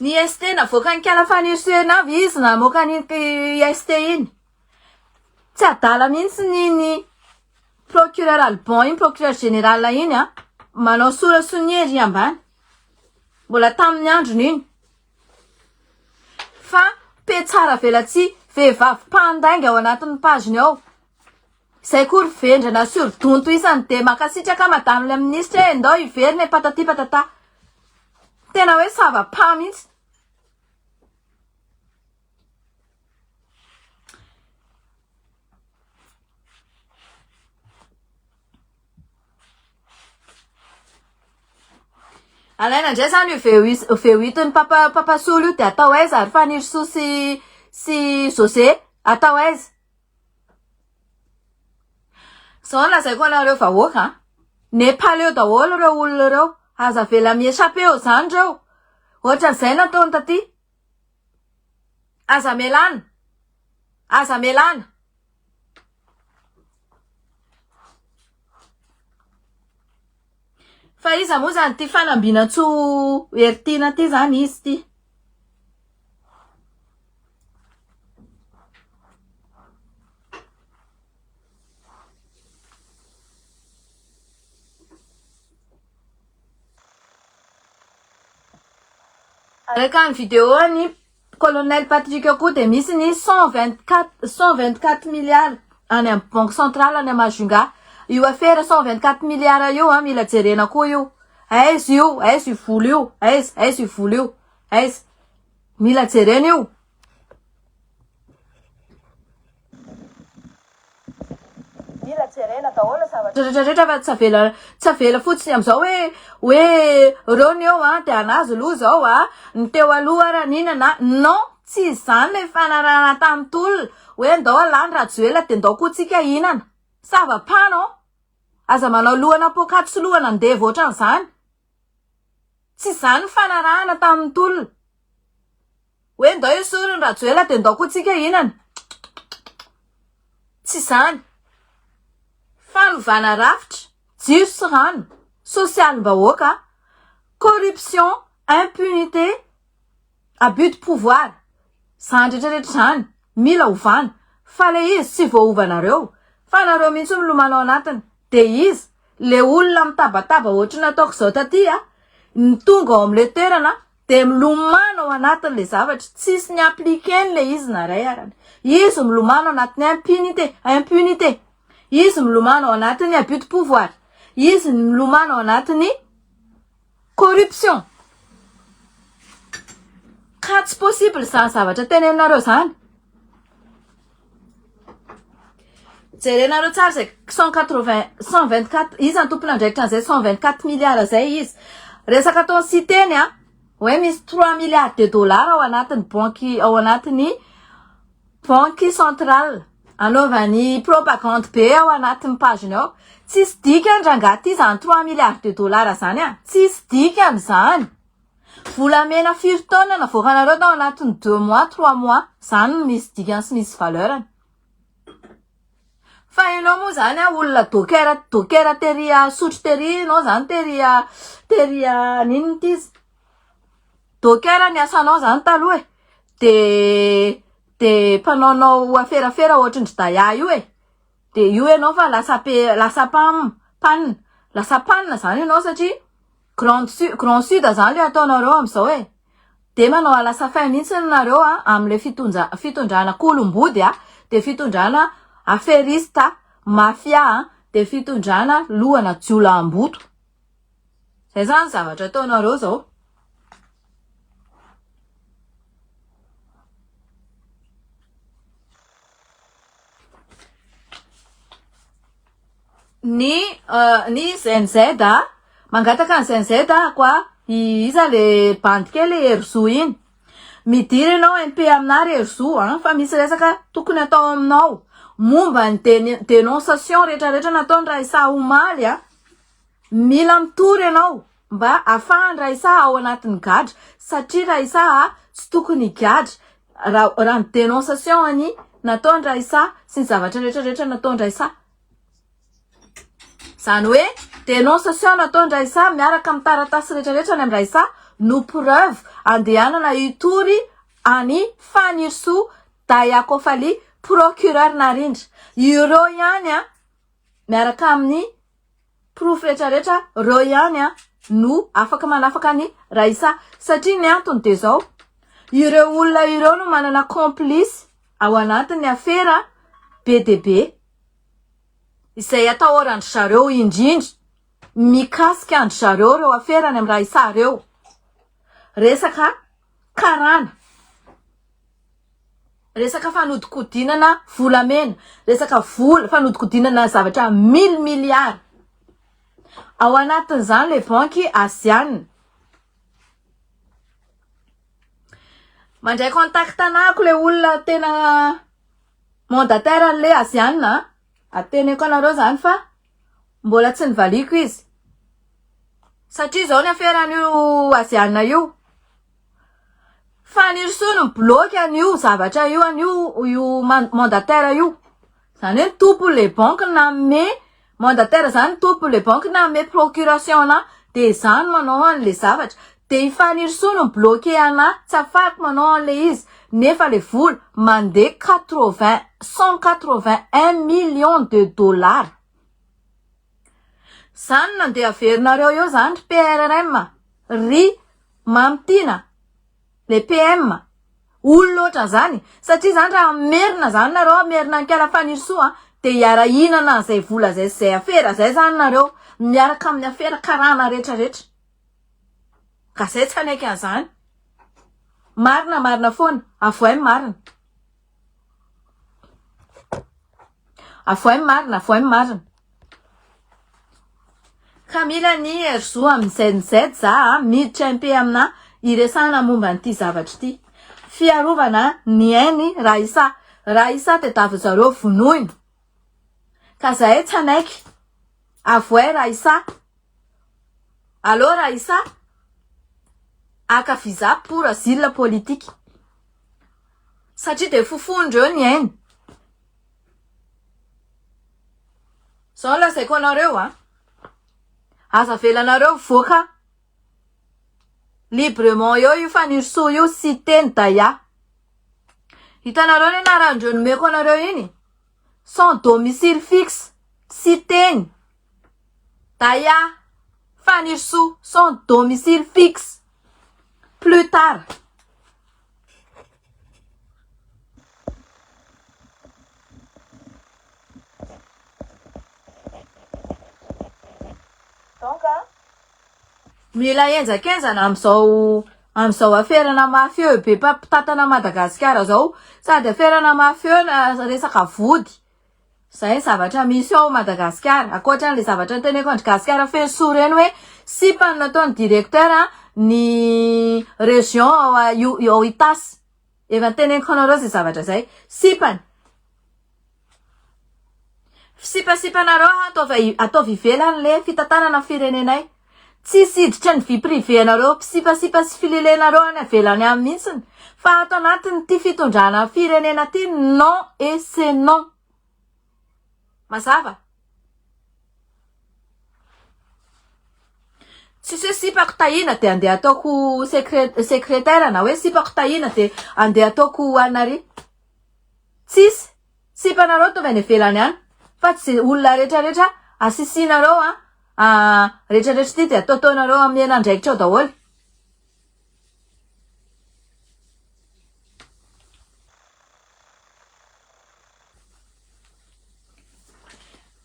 Ny ST navoakan'i Kala Fanirisoa avy izy namoaka an'iny ST iny. Tsy adala mihitsy iny procureur Alban iny, procureur général iny a. Manao sora sonia ery ambany. Mbola tamin'ny androny iny. Fa mpetsara velatsihy vehivavy mpandainga ao anatin'ny page-ny ao. Zay koa ry vendrana sur donto isany de mankasitraka madame la ministre e ndao hiverina e patati patata. Tena hoe ça va pas mihitsy. Alaina indray zany io V8 V8 ny papa papa solo io de atao aiza ry Fanirisoa sy sy José atao aiza? Zao no lazaiko anareo vahoaka a! Nepaleo daholo ireo olona ireo, aza avela mi-échapper eo zany ireo, ohatran'izay nataony taty, aza amelana, aza amelana. Fa iza moa zany ity fanambinantsoa Heritiana ity zany izy ity? Araka ny vidéo ny colonel Patrick koa dia misy ny 124 124 milliards any amin'ny banque centrale any Majunga. Io affaire 124 milliards io an mila jerena koa io. Aiza io? Aiza io vola io? Aiza? Aiza io vola io? Aiza? Mila jerena io. Mila jerena daholo ny zavatra rehetra rehetra fa tsy avela tsy avela fotsiny amin'izao hoe hoe reo ny eo an dia anazy aloha izao a, ny teo aloha ara nihinana non tsy izany ilay fanarahana tamin'ny tolona hoe ndao alany Rajoelina dia ndao koa tsika hihinana ça va pas non aza manao lohana poakaty sy lohana andevo ohatran'izany Tsy izany ny fanarahana tamin'ny tolona. Hoe ndao esory ny Rajoelina dia ndao koa tsika hihinana. Tsy izany. Fanovana rafitra, jiro sy rano, sosialim-bahoaka, corruption, impunité, abus de pouvoir. Izany rehetra rehetra izany mila ovana. Fa le izy tsy voaovanareo. Fa nareo mihitsy milomano ao anatiny. Dia iza? Le olona mitabataba ohatry ny ataoko izao taty a, ny tonga ao amin'ilay toerana dia milomano ao anatin'ilay zavatra, tsisy ni-appliquer-ny ilay izy na iray arany. Izy milomano ao anatin'ny impunité, impunité. Izy milomano ao anatin'ny abus de pouvoir. Izy milomano ao anatin'ny corruption. Ka tsy possible izany zavatra teneninareo izany. Jerenareo tsara izay 180 124 iza ny tompon'andraikitra an'izay 124 milliards izay izy. Resaka ataon'i Siteny a, hoe misy 3 milliards de dollars ao anatin'ny banky ao anatin'ny banky centrale. Anaovany propagande be ao anatin'ny page-ny ao. Tsisy dikany rangahy ty izany 3 milliards de dollars izany a. Tsisy dikany izany. Volamena firy taonina navoakanareo tao anatin'ny deux mois, trois mois. Izany no misy dikany sy misy valeur-ny. Fa ianao moa izany a olona docker docker tery Sotro tery ianao izany tery tery n'inona ity izy? Docker ny asanao izany taloha e. De de mpanaonao aferafera ohatry-ndry Daya io e. De io ianao fa lasa pe lasa pam panne lasa panne izany ianao satria Grand sud grand sud zany le ataonareo amizao e! De manao alasafay mihitsy nareo a amle fitonja fitondrana kolombody a de fitondrana afferiste mafia a de fitondrana lohana jiolahimboto zay zany zavatra ataonareo zao. Ny ny Gen Z a, mangataka ny Gen Z ahako a, iza le bandy kely Herizo iny, midira ianao MP aminah ry Herizo a, fa misy resaka tokony atao aminao momba ny denonciation rehetra rehetra nataon'i Raissa omaly a, mila mitory ianao mba afahan'i Raissa ao anatin'ny gadra satria Raissa a tsy. tokony higadra raha raha ny dénonciation any nataon-dRaissa sy ny zavatra rehetra rehetra nataon-dRaissa. Izany hoe dénonciation nataon-dRaissa miaraka amin'ny taratasy rehetra rehetra any amin'i-Raissa no preuve andehanana hitory an'i Fanirisoa Dayakofali procureur Narindra. Ireo ihany an miaraka amin'ny porofo rehetra rehetra reo ihany an no afaka manafaka an'i Raissa satria ny antony dia zao ireo olona ireo no manana complice ao anatin'ny afera be dia be izay atahoran-dry zareo indrindra mikasika an-dry zareo ireo afera any amin'i Raissa ireo resaka karana Resaka fanodikodinana volamena, resaka vola, fanodikodinana zavatra mille milliards. Ao anatin'izany le banky azianina. Mandray contact anahako le olona tena mandataire an'le azianina. Ateneko anareo zany fa mbola tsy nivaliako izy. Satria zao ny aferan'io azianina io. Fanirisoa no mi-bloque an'io zavatra io an'io io mandataire io. Zany hoe ny tompony le banque nanome mandataire zany ny tompony le banque nanome procuration anah de za no manao an'le zavatra. De i Fanirisoa no mi-bloquer anah tsy afahako manao an'le izy nefa le vola mandeha 80 181 millions de dollars. Zany no andeha averinareo eo zany ry PRRM ry Mamy Tiana, le PM, olona ohatran'izany, satria zany raha hamerina zany nareo hamerina an'i Kala Fanirisoa a, de hiara hihinana an'izay vola zay sy zay afera zay zany nareo, miaraka amin'ny afera karana rehetra rehetra, ka zay tsy hanaiky an'izany, marina marina foana, avoay ny marina. Avoay ny marina, avoay ny marina. Ka mila ny Herizo amin'ny ZNZ za a, miditra MP amina hiresahana momba an'ity zavatra ity. Fiarovana ny ainy Raissa. Raissa tedavin zareo vonoina. Ka zahay tsy hanaiky. Avoay Raissa. Allo Raissa. Haka visa pour asile politique. Satria dia fofondreo ny ainy. Zao no lazaiko anareo a. Aza avelanareo mivoaka librement eo io Fanirisoa io sy Teny Daya. Hitanareo ny anaran-dreo nomeko anareo iny? Sans domicile fixe, Siteny Daya Fanirisoa sans domicile fixe. Plus tard. Donc mila henjakenjana amin'izao amin'izao aferana mafieux be mpitantana Madagasikara zao sady aferana mafieux na resaka vody zay ny zavatra misy ao Madagasikara ankoatran'le zavatra noteneniko an-dry gasikara feno soa reny hoe sipa no nataon'ny directeur ny région ao ao Itasy efa noteneniko anareo zay zavatra zay sipany Fisipasipanareo ataovy ataovy ivelany le fitantanana ny firenenay. Tsisy hiditra ny vie privée anareo mpisipasipa sy fililenareo any avelany any mihitsiny fa ato anatin'ity fitondrana firenena ty non et c'est non. Mazava? Tsisy hoe sipako Tahina de andeha ataoko secrétaire na hoe sipako Tahina de andeha ataoko anary. Tsisy. Sipanareo tonga any ivelany any fa tsy ze olona rehetra rehetra asisinareo a rehetra rehetra ity de ataotaonareo amena andraikitra ao daholo.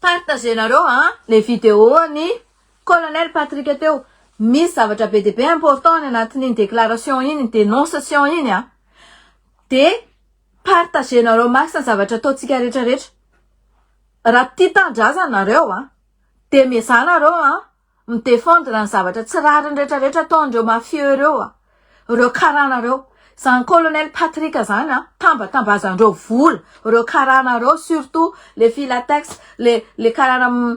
Partagenareo a le vidéo an'i colonel Patrick teo. Misy zavatra be dia be important any anatin'iny déclaration iny, dénonciation iny a. De Partager-nareo max ny zavatra ataontsika rehetra rehetra. Raha tia tanindrazana nareo an, dia miezaha nareo an mi-defendre ny zavatra tsy rariny rehetra rehetra ataon'ireo mafieux ireo an, ireo karana ireo. Izany colonel Patrick izany an, tambatambazan'ireo vola, ireo karana ireo surtout le filatex, le le karana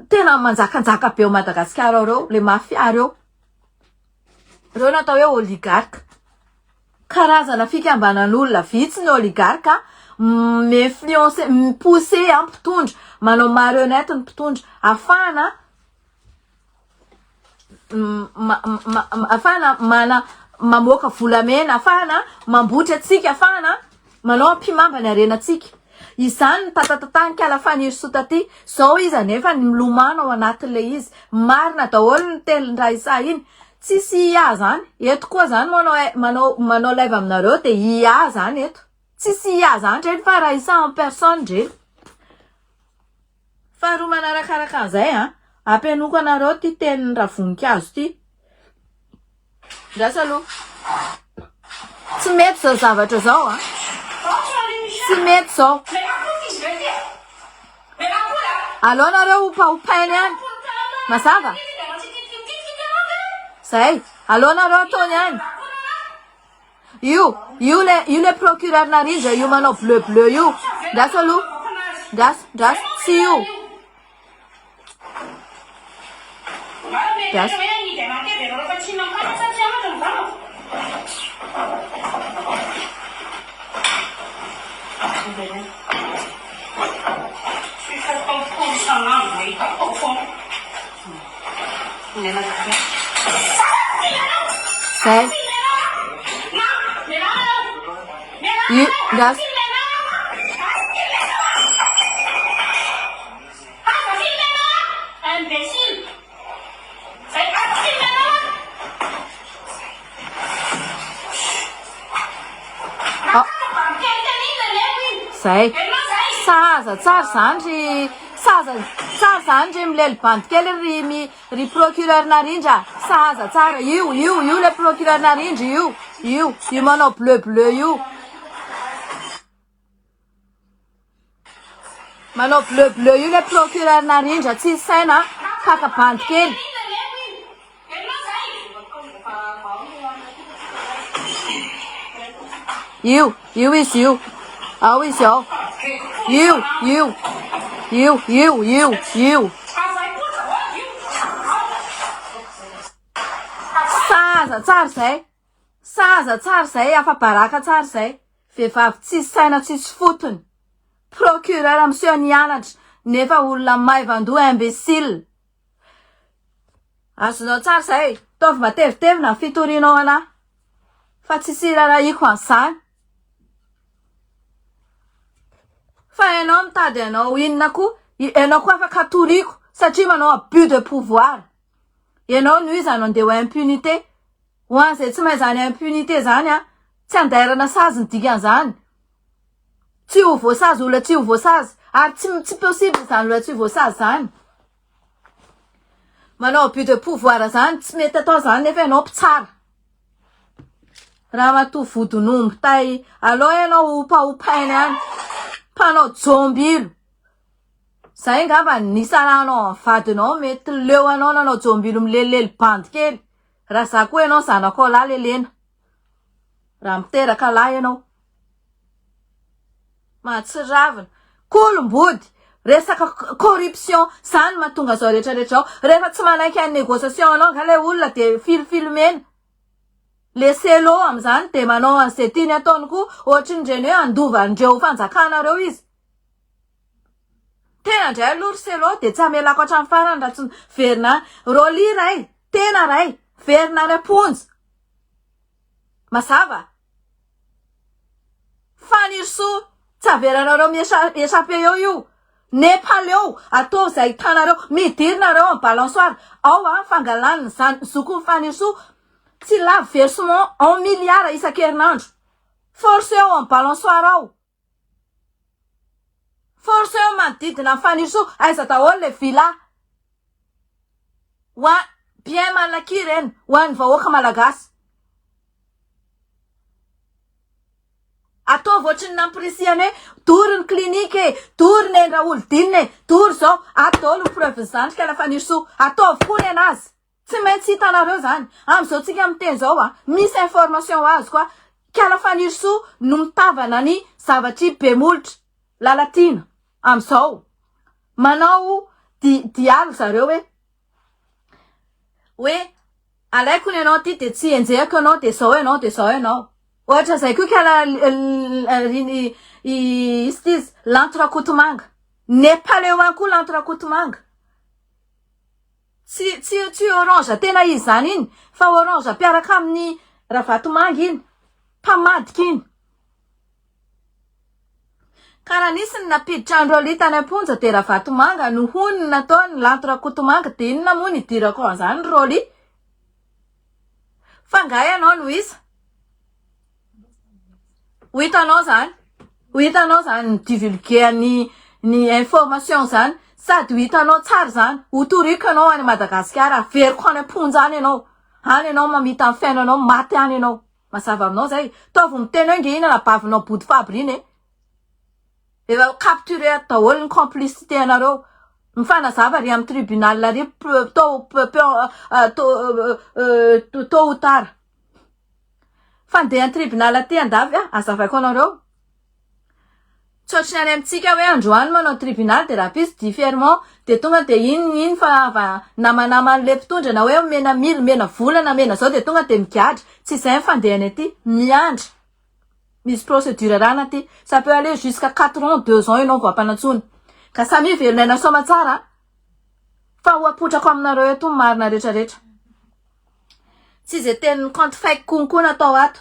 tena manjakanjaka be ao Madagasikara ao ireo, le mafia ireo. Ireo no atao hoe oligarque. Karazana fikambanan'olona vitsy ny oligarque mi-influencer, mi-pousser an mpitondra, manao marionnette ny mpitondra afahana afahana mana mamoaka volamena, afahana mambotra antsika, afahana manao ampihimamba ny harenantsika. Izany ny tatatatany Fanirisoa taty. Zao izy anefa ny milomano ao anatin'ilay izy. Marina daholo ny tenin-dRaisa iny. Tsisy IA zany. Eto koa zany manao manao manao live aminareo de IA zany eto. Tsisy IA zany reny fa Raissa en personne reny. Faharoa manarakaraka an'izay an, ampianoko anareo ty tenin'i Ravoninkazo ty. Ndraso aloha. Tsy mety zao zavatra zao an. Tsy mety zao. Aleo nareo hopahopainy any. Mazava? Zay. Aleo nareo ataony any. Io, io le, io le procureur Narindra io manao bleu bleu io. Ndraso aloha. Ndraso, ndraso. Tsy io. Ndraso. Zay. Io, ndraso. Zay. Sahaza tsara zany ry sahaza tsara zany ry milely bandy kely ry mi ry procureur Narindra. Sahaza tsara io io io le procureur Narindra io io io manao bleu bleu io. Manao bleu bleu io le procureur Narindra tsisy saina mpaka bandy kely. Io, io izy io. Ao izy ao. Io, io. Io, io, io, io. Sahaza tsara izay. Sahaza tsara izay, afa-baraka tsara izay. Vehivavy tsisy saina tsisy fotony. Procureur miseho nianatra nefa olona maivan-doha imbécile. Azonao tsara izay. Ataovy matevitevina ny fitorianao anah. Fa tsisy irarahiako an'izany. Fa ianao mitady anao inona koa? Ianao koa afaka toriako satria manao abus de pouvoir. Ianao no iza no andeha ho impunité? Ho an'izay tsy mahay izany impunité izany an, tsy andairana sazy ny dikan'izany. Tsy ho voasazy olona tsy ho voasazy ary tsy tsy possible izany olona tsy ho voasazy izany. Manao abus de pouvoir izany tsy mety atao izany nefa ianao mpitsara. Ramatoa vodin'omby tay aleo ianao hopahopaina any. Mpanao jombilo. Zay ngamba nisarahanao amin'ny vadinao mety leo anao nanao jombilo milelilely bandy kely. Raha za koa ianao zanakao lahy lelena. Raha miteraka lahy ianao. Mahatsiravina. Kolombody. Resaka corruption. Zany mahatonga zao rehetra rehetra zao. Rehefa tsy manaiky any négociation anao nga le olona de filifilomena. Le cello amizany de manao an'izay tiany ataony koa. Ohatrin'ireny hoe handova an'ireo fanjakana reo izy. Tena ndray aloha ry Selo dia tsy hamelako hatramin'ny farany raha tsy miverina any. Rolly ray, tena ray, miverina any am-ponja. Mazava? Fanirisoa, tsy avelanareo mi-échapper eo io. Nepaleo, ataovy izay ahitanareo. Midira nareo amin'ny balançoire. Ao an, fangalan'ny zan- zokin'i Fanirisoa, tsy lavo versement en milliards isan-kerinandro. Forceo ao amin'ny balançoire ao. Force eo manodidina an'i Fanirisoa, aiza daholo le villa? Ho an bien mal acquis ireny, ho an'ny vahoaka malagasy. Ataovy ohatry ny nampirisihany hoe dory ny clinique e, dory ny Raholidinina e, dory zao, ato daholo ny preuve-n'ny zandrika la Fanirisoa, ataovy koa ny anazy. Tsy maintsy hitanareo zany. Amizao tsika miteny zao a, misy information azoko a, Kiala Fanirisoa no mitavana ny zavatry be molotra, Lalatiana, amizao. Manao di dialy zareo hoe, hoe alaiko ny anao ty de tsy enjehako ianao de zao ianao de zao ianao. Ohatra zay koa kala izy ty izy Lanto Rakotomanga. Nepaleo koa Lanto Rakotomanga. Tsy tsy tsy orange tena izy zany iny fa orange mpiaraka amin'ny Ravatomanga iny. Mpamadika iny. Ka raha nisy ny nampiditra an'i Rolly tany am-ponja dia Ravatomanga no hono ny nataony Lanto Rakotomanga dia inona moa ny idirako an'izany Rolly? Fa nga ianao no iza? Ho hitanao zany. Ho hitanao zany ny divulguer ny ny information zany. Sady ho hitanao tsara zany. Ho toriko ianao any Madagasikara. Averiko any am-ponja any ianao. Any ianao mamita ny fiainanao, maty any ianao. Mazava aminao zay. Taovy miteny hoe nge iny anabavinao body fabry iny e. Efa capturé ato daholo ny complicité anareo. Mifanazava ry amin'ny tribunal ry tôt tôt ou tard. Fa ndeha any tribunal aty andafy ah, azavaiko anareo. Tsy ohatry ny any amintsika hoe androany manao tribunal dia rahampitso diffèrement dia tonga dia iny iny fa ava namanaman'le mpitondra na hoe omena mily, omena vola na omena zao dia tonga dia migadra. Tsy izay ny fandehany aty. Miandry. Misy procédure arahana aty. Ça peut aller jusqu'à 4 ans, 2 ans ianao vao ampanantsoina. Ka samia velon'aina soamatsara a! Fa ho apotrako aminareo eto ny marina rehetra rehetra. Tsy izay tenin'ny compte fake konko natao ato.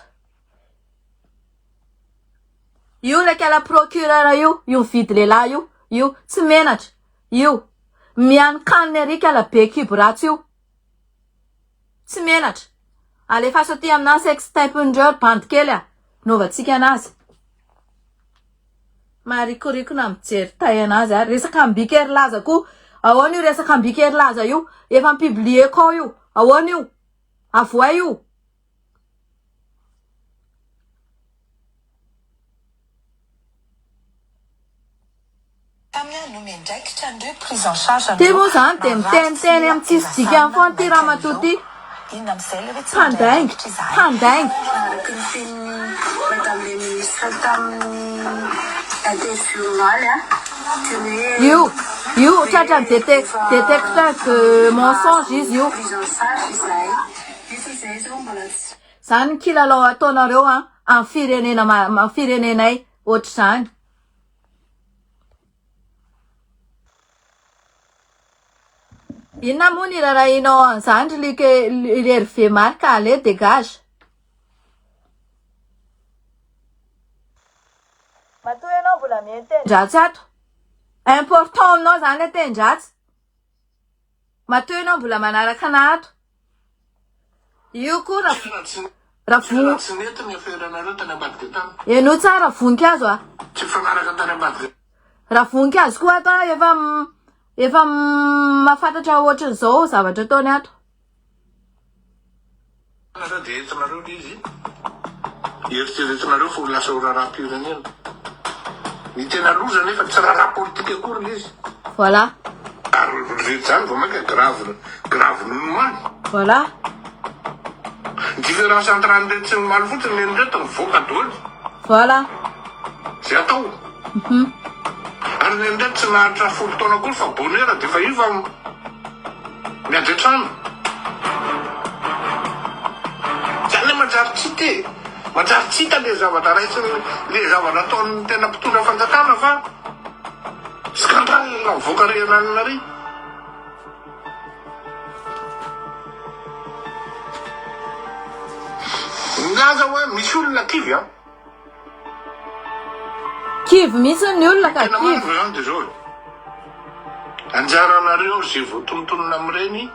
Io ilay kala procureur io, io mividy lehilahy io, io tsy menatra, io mihaninkanina ery kala be kibo ratsy io. Tsy menatra. Alefaso aty aminà sex tape-ndreo ry bandy kely a! Naovantsika anazy. Maharikoriko na mijery tay anazy ary. Resaka ambika herilaza koa. Ahoana io resaka ambika herilaza io? Efa mi-publier-ko ao io. Ahoana io? Avoay io. Ty moa zany dia miteniteny amin'ny tsisy dikany foana ty ramatoa ty. Mpandainga, mpandainga. Io, io tratran'ny détecteur de mensonge izy io. Zany ny kilalao ataonareo an, amin'ny firenena firenenay ohatr'izany. Inona moa ny irarahinao an'izany ry Luc ry Hervé Marc allez dégage. Matoa ianao mbola mihaino teny-dratsy ato. Important aminao izany ilay teny-dratsy. Matoa ianao mbola manaraka anah ato. Io koa ra ra vo Tsy nety ny affaire-nareo tany ambadika tany. Henoy tsara voninkazo a. Tsy mifanaraka tany ambadika. Raha voninkazo koa ato a efa efa mahafantatra ohatran'izao zavatra ataony ato. Nareo dia entinareo le izy, eritreretinareo fa ho lasa ho raharaham-pirenena. Ny tena loza nefa tsy raharaha politika akory le izy. Voilà. Ary ry zany vao mainka grave grave noho ny omaly. Voilà. Ny différence entre an'ireto sy ny omaly fotsiny nen'ireto mivoaka daholo. Voilà. Zay atao. Ary nen'ireto tsy naharitra 10 taona akory fa bonheur dia efa io fa Miady an-trano. Zany le manjary tsy hita e. Manjary tsy hita le zavatra raisiny, le zavatra ataon'ny tena mpitondra fanjakana fa scandale mivoaka ry ananona ry. Milaza hoe misy olona kivy an. Kivy mihitsy ny olona ka Tena kivy. marina zany de zao e. Anjaranareo ze voatonontonona amin'ireny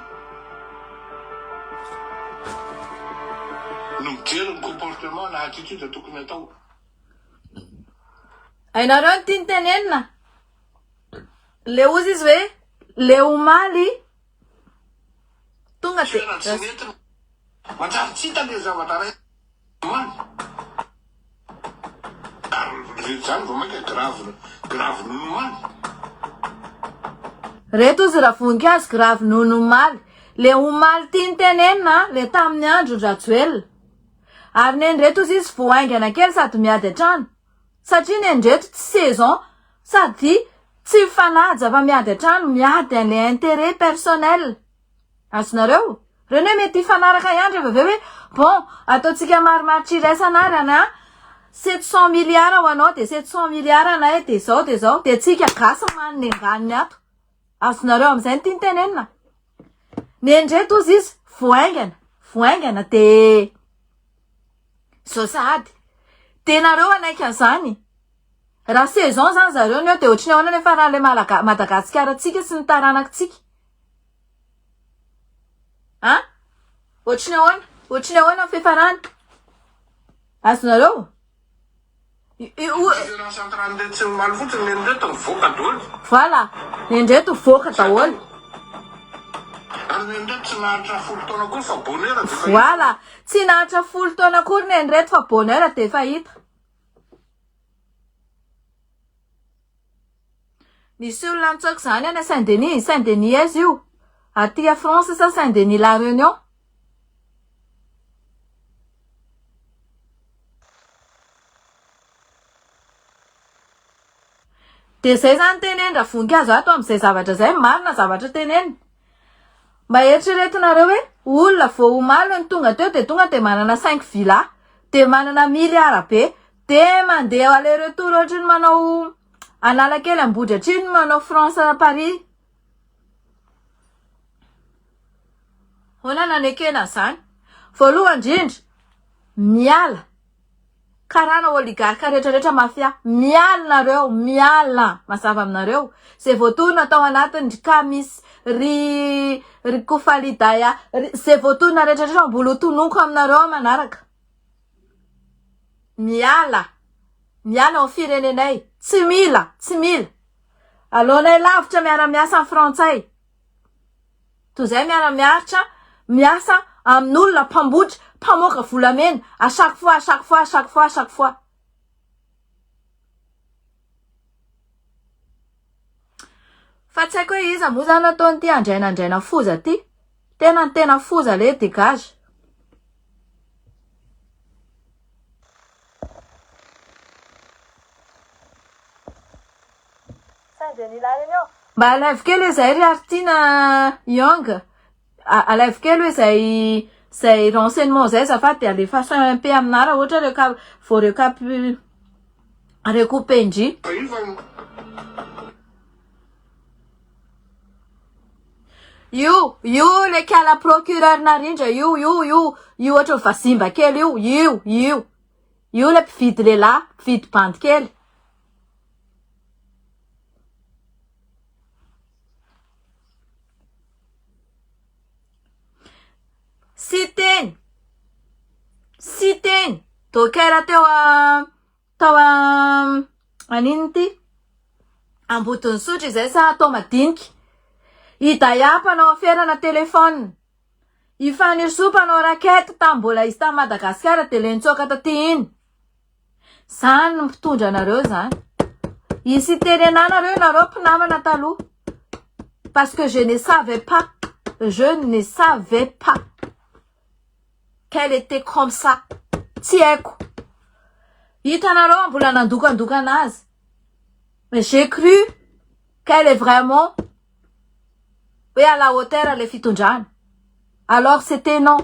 no mijery ny comportement na attitude tokony atao. Hainareo ny tiany tenenina? Le ozy izy hoe le omaly tonga de Toerana tsy nentina. Manjary tsy hita le zavatra ray. Ary zany vao mainka grave grave noho ny omaly. Reto ozy raha voninkazo grave noho ny omaly. Le omaly tiany tenenina le tamin'ny andro Rajoelina. Ary nen'ireto ozy izy vao haingana kely sady miady an-trano. Satria nen'ireto tsy saison sady tsy mifanaja fa miady an-trano, miady an'le intérêt personnel. Azonareo? Reo ne mety hifanaraka ihany rehefa avy eo hoe bon ataontsika marimaritra iraisana ary an a 700 milliards ho anao de 700 milliards anay de zao de zao de tsika gasy manina enganiny ato. Azonareo amin'izay ny tiany tenenina. Nendreto ozy izy voaingana voaingana de zao sahady. De nareo hanaiky an'izany. Raha saison zany zareo ny eo de ohatry ny ahoana nefa raha le Malaga Madagasikara tsika sy ny taranakitsika. An? Ohatry ny ahoana? Ohatry ny ahoana ny fiafarany? Azonareo? Différence entre an'ireto sy ny omaly fotsiny, ny an'ireto mivoaka daholo. Voilà, ny an'ireto mivoaka daholo. Ary ny an'ireto tsy naharitra folo taona akory fa bonheur dia efa hita. Voilà, tsy naharitra folo taona akory ny an'ireto fa bonheur dia efa hita. Nisy olona nitsoaka izany any Saint Denis, Saint Denis aiza io? Aty à France sa Saint Denis La Réunion? Dia izay izany teneno Ravonikazo ato amin'izay zavatra izay, marina zavatra teneniny. Mba eritreretinareo hoe olona vao omaly no tonga teo dia tonga dia manana cinq villa, dia manana milliard be, dia mandeha aller retour ohatry ny manao Analakely Ambohidratrimo manao France Paris. Ahoana nanekena an'izany? Voalohany indrindra, miala karana oligarque rehetra rehetra mafia, miala nareo, miala mazava aminareo, zay voatonona tao anatiny ry Kamis, ry ry Kofalidaya, ry zay voatonona rehetra rehetra mbola ho tononiko aminareo aho manaraka. Miala, miala ao firenenay, tsy mila, tsy mila. Aleonay lavitra miara-miasa amin'ny frantsay. Toy izay miara-miaritra miasa amin'olona mpambotry, mpamoaka volamena à chaque fois, à chaque fois, à chaque fois, à chaque fois. Fa tsy haiko hoe iza moa zany ataon'ity andraina andraina foza ty. Tena ny tena foza le dégage. Mba alaivo kely hoe izay ry Artina Young, alaivo kely hoe izay izay renseignement izay azafady dia alefaso MP aminà raha ohatra reca vao recapu recouper-ndry. Io, io le kala procureur narindra io, io, io, io ohatran'ny vazimba kely io, io, io, io le mpividy lehilahy, mpividy bandy kely. Siteny, Siteny, docker teo a tao a an'inona ity? Ambodin'Isotry izay sa atao madinika? I Daya mpanao aferana téléphone, i Fanirisoa mpanao raquette tamin'ny mbola izy tany Madagasikara dia le nitsoaka taty iny. Zany ny mpitondra anareo zany. Hisy hiteny anah nareo nareo mpinamana taloha. Parce que je ne savais pas. Je ne savais pas qu'elle était comme ça. Tsy haiko. Hitanareo aho mbola nandokandoka anazy. Mais j'ai cru qu'elle est vraiment hoe à la hauteur le fitondrana. Alors c'était non.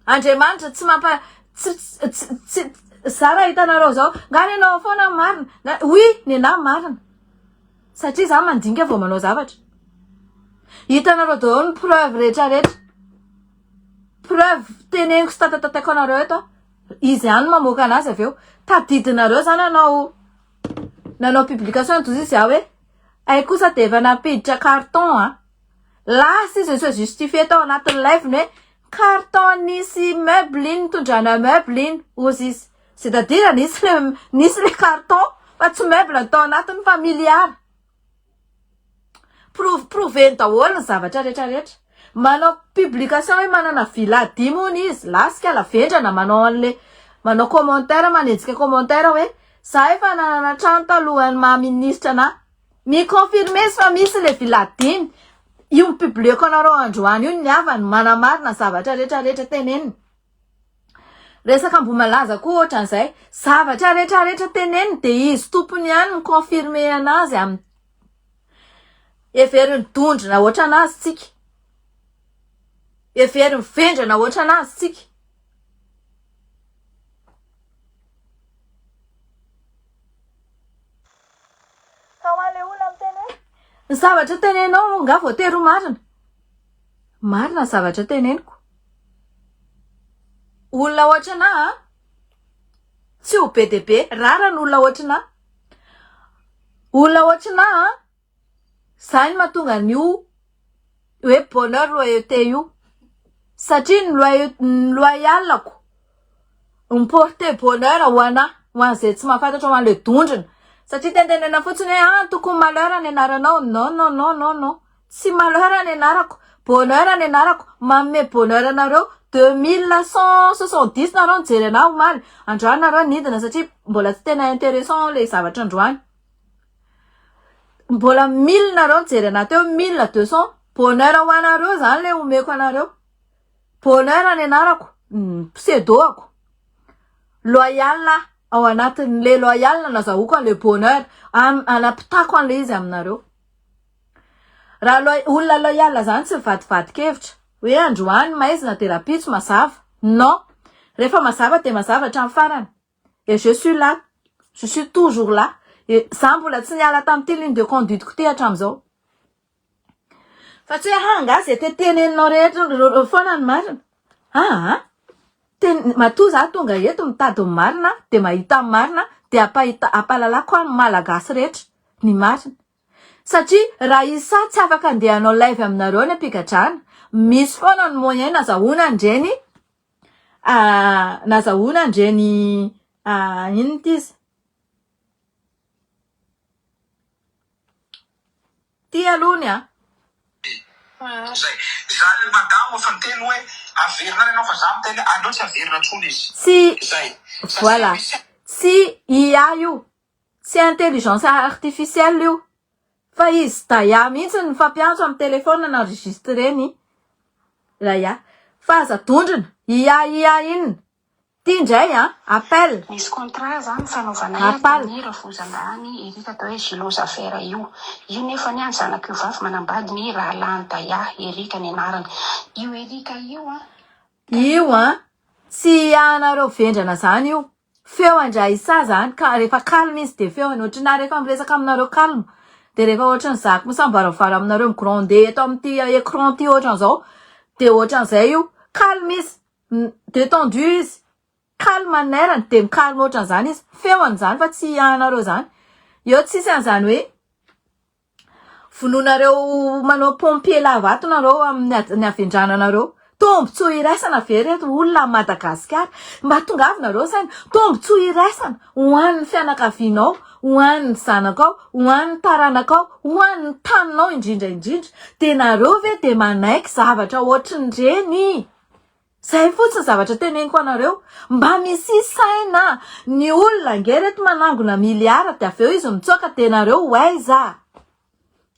Andriamanitra tsy mampa tsy tsy tsy za raha hitanareo zao nga nenao foana ny marina na oui nenah marina satria za mandinika vao manao zavatra hitanareo daholo ny preuve rehetra rehetra preuve teneniko sy tatatataiko anareo eto izy ihany mamoaka anazy avy eo tadidinareo za nanao nanao publication tozy izy aho hoe Hay kosa dia efa nampiditra carton a! Lasa izy ni-se justifier tao anatin'ny live-ny hoe carton nisy meuble iny nitondrana meuble iny hozy izy. C'est à dire nisy le nisy le carton fa tsy meuble ny tao anatiny fa milliard. Prou- Prouver-ny daholo ny zavatra rehetra rehetra. Manao publication hoe manana villa dimy hono izy, lasika la vendrana manao an'le manao commentaire manenjika commentaire hoe Za efa nanana trano talohan'ny maha ministra anah. Mi confirmer izy fa misy le villa dimy. Io mi-publier-ko anareo androany io ny havany manamarina zavatra rehetra rehetra teneniny. Resaka Ambohimalaza koa ohatran'izay. Zavatra rehetra rehetra teneniny dia izy tompony ihany mi-confirmer anazy amin'ny heverin'ny dondrona ohatran'azy tsika. Heverin'ny vendrana ohatran'azy tsika. Ka ho an'ilay olona miteny hoe ny zavatra teneninao angaha voatery ho marina? Marina ny zavatra teneniko. Olona ohatranà an, tsy ho be dia be, rara ny olona ohatranà. Olona ohatranà an, zany mahatonga an'io hoe bonheur loyauté io. Satria ny loyau- ny loyal-ko mi-porter bonheur ho anà, ho an'izay tsy mahafantatra, ho an'ilay dondrona. Satria tenitenena fotsiny hoe ah tokony malheur ny anaranao, non non non non non, tsy malheur ny anarako, bonheur ny anarako, manome bonheur anareo 2170 nareo nijery anah omaly, androany nareo nidina satria mbola tsy tena interessant ilay zavatra androany. Mbola mille nareo nijery anah teo, 1200, bonheur ho anareo zany ilay omeko anareo. Bonheur ny anarako, pseudo-ako. Loyal aho, ao anatin'le loyal no nazahoako an'le bonheur, anampitako an'le izy aminareo. Raha loy- olona loyal zany tsy mivadibadin-kevitra, hoe androany maizina de rahampitso mazava, non, rehefa mazava de mazava hatramin'ny farany, et je suis là, je suis toujours là, et za mbola tsy niala tamin'ity ligne de conduite-ko ty hatramin'izao. Fa tsy hoe ha angaha izay teteneninao rehetra foana ny marina. Aa ten- matoa za tonga eto mitady ny marina dia mahita ny marina dia ampahita ampahalalako ny malagasy rehetra ny marina. Satria raha isa tsy afaka andeha hanao live aminareo any am-pigadrana, misy foana ny moyen nazahoana an'ireny nazahoana an'ireny inona ity izy? Ty aloha ny a. Zay. Za le madamo efa niteny hoe averina any ianao fa za miteny hoe aleo tsy averina tsony izy. Tsy Zay. Satria voilà. misy. Tsy IA io. Tsy intelligence artificielle io. Fa izy Daya mihitsy no mifampiantso amin'ny téléphone na-enregistrer ny Daya. Fa aza dondrona. IA IA inona? Ty indray an! Appel! Nisy contrat zany nifanaovanay Appel! tamin'i Rafozandrahany Eric atao hoe Gilot Affaire io. Io nefa anie an zanak'io vavy manambady ny rahalahin'i Daya, Eric ny anarany. Io Eric io an. Io an! Tsy ianareo vendrana zany io. Feo an-dRaissa zany ka rehefa calme izy de feony ohatrinà rehefa miresaka aminareo calme de rehefa ohatrin'ny zako misamboaravara aminareo mi-gronder eto amin'ity écran ty ohatran'izao de ohatran'izay io. Calme izy. Détendu izy, calme ny air-ny de mi-calme ohatran'izany izy, feony izany fa tsy anareo izany, eo tsisy an'izany hoe vonoinareo manao pompier lava ato nareo amin'ny havendrananareo, tombotsoa iraisana ve reto olona any Madagasikara, mba tongava nareo saina, tombotsoa iraisana ho an'ny fianakavianao, ho an'ny zanakao, ho an'ny taranakao, ho an'ny taninao indrindra indrindra, de nareo ve de manaiky zavatra ohatrin'ireny? Zay fotsiny zavatra teneniko anareo. Mba misia saina. Ny olona ange reto manangona milliards de avy eo izy mitsoaka de nareo ho aiza?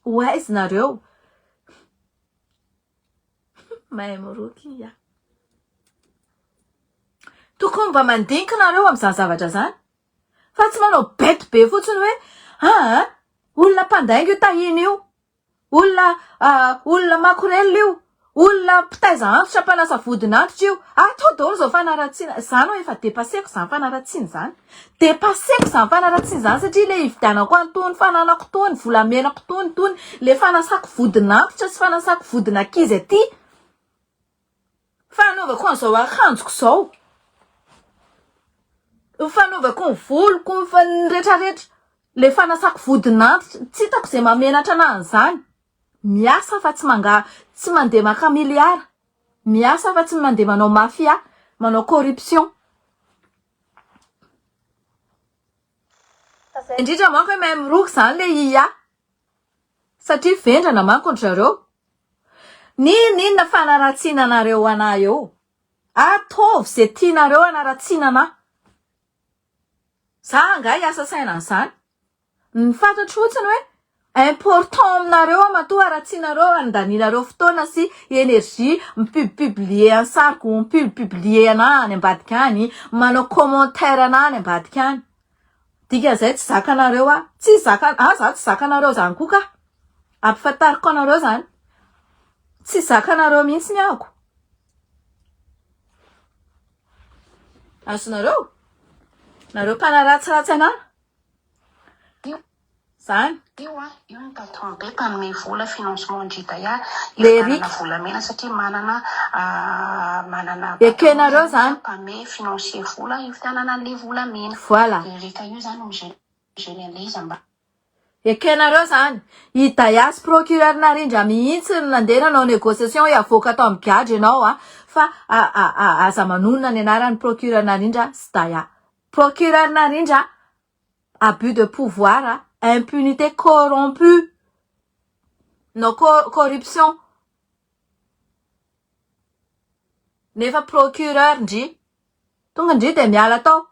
Ho aiza nareo? Mahay miroky ya. Tokony mba mandinika nareo amin'izany zavatra zany. Fa tsy manao bête be fotsiny hoe aa olona mpandainga io tahina io. Olona olona makorel io, olona mpitaiza antitra mpanasa vodin'antitra io, atao daholo izao fanaratsiana, za no efa depasseko izany fanaratsiana izany, depasseko izany fanaratsiana izany satria le hividianako an'itony fananako itony, volamenako itony itony, le fanasako vodin'antitra sy fanasako vodin'ankizy aty, Fanaovako an'izao akanjoko izao, ny fanaovako ny voloko, ny fa- ny retraretra, le fanasako vodin'antitra, tsy hitako izay mahamenatra anah an'izany, miasa fa tsy manga- tsy mandeha maka miliara, miasa fa tsy mandeha manao mafia, manao corruption. Indrindra manko hoe mahay miroky izany le IA. Satria vendrana manko ry zareo. N'inon'inona fanaratsiana anareo anah eo. Ataovy ze tianareo hanaratsiana anah. Za angaha hiasa saina an'izany. Ny fantatro fotsiny hoe important aminareo aho matoa haratsianareo andanianareo fotoana sy énergie mi-pub-publier an'i sariko, mi-pub-publier anah any ambadika any, manao commentaire anah any ambadika any. Dikan'izay tsy zakanareo aho. Tsy zaka, ah za tsy zakanareo zany koa ka. Ampifantariko anareo zany. Tsy zakanareo mihitsy ny ahako. Azonareo? Nareo mpanaratsiratsy anah. Zany. Io an, io ny patron be mpanome vola financement ndry Daya Le efa Eric. manana volamena satria manana manana patron Ekenareo zany zany. mpanome financier vola hividianana anle volamena. Voilà. Eric io zany no mi-gerer anle izy ambany. Ekenareo zany. I Daya sy procureur Narindra mihitsy no nandeha nanao négociation hoe avoaka tao amin'ny gadra ianao a, fa aza manonona ny anaran'ny procureur Narindra sy Daya. Procureur Narindra, abus de pouvoir, impunité corrompu, non corruption. Nefa procureur ndry. Tonga ndry de miala tao.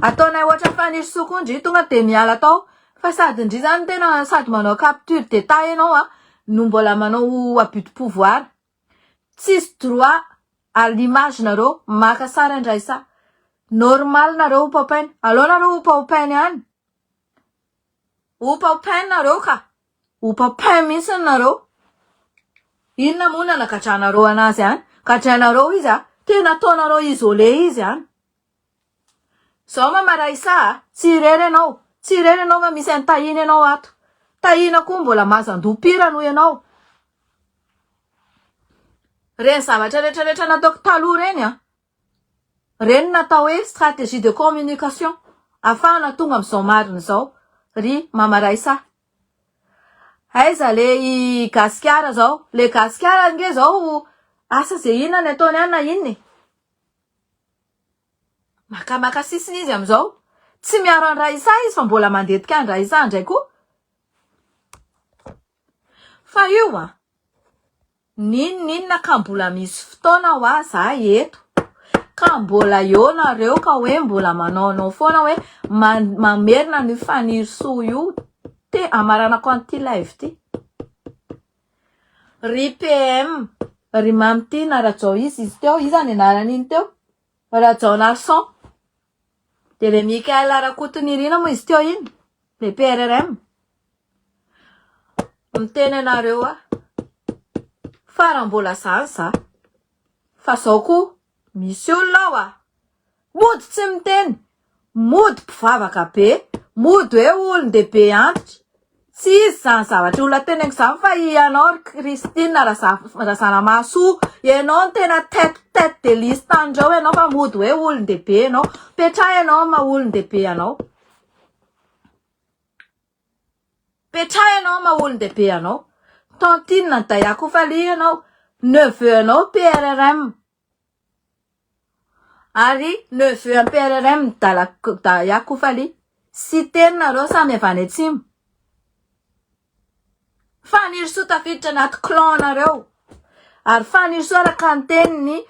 Ataonay ohatra Fanirisoa koa ndry tonga de miala tao. Fa sady ndry zany tena sady manao capture d'etat ianao a, no mbola manao abus de pouvoir. Tsisy droit à l'image nareo maka sary an-dRaissa. Normal nareo ho paopaina. Aleo nareo ho paopaina ihany. Ho paopaina nareo ka. Ho paopain mihitsy nareo. Inona moa nanagadranareo anazy any? Gadrainareo izy a. Tena ataonareo isolé izy any. Zao mama Raissa a, tsy irery ianao. Tsy irery ianao fa misy an'i Tahina ianao ato. Tahina koa mbola mazan-doha-pira noho ianao. Reny zavatra rehetra rehetra nataoko taloha reny a. Reny natao hoe stratégie de communication afahana tonga amin'izao marina izao ry Mama Raissa. Aiza le i Gasikara zao? Le Gasikara ange zao asa ze inona ny ataony any na inona e. Makamaka sisiny izy amin'izao. Tsy miaro an'i Raissa izy fa mbola mandetika an'i Raissa indray koa. Fa io a. N'inon'inona ka mbola misy fotoana hoa za eto ka mbola eo nareo ka hoe mbola manaonao foana hoe mamerina an'io Fanirisoa io te amaranako an'ity live ty. Ry PM, ry Mamy Tiana Rajao iza izy teo? Iza ny anaran'iny teo? Rajaonarison. De le Michael Rakotonirina moa izy teo iny? Le PRRM. Miteny anareo aho fa raha mbola zany za fa zao koa misy olona ao a! Mody tsy miteny, mody mpivavaka be, mody hoe olon-dehibe antitra, tsy izy izany zavatra olona teneniko izany fa ianao ry Christine Razanamahasoa, ianao no tena tête tête de liste an'ireo ianao fa mody hoe olon-dehibe ianao, petraho ianao amin'ny maha olon-dehibe anao. Petraha ianao maha olon-dehibe anao. Tantine ny Dayakofalia ianao. Neveu anao PRRM. Ary neveu an'i PRRM ny Dayakofalia. Siteny nareo samy avy any atsimo. Fanirisoa tafiditra anaty clan nareo. Ary Fanirisoa araka ny teniny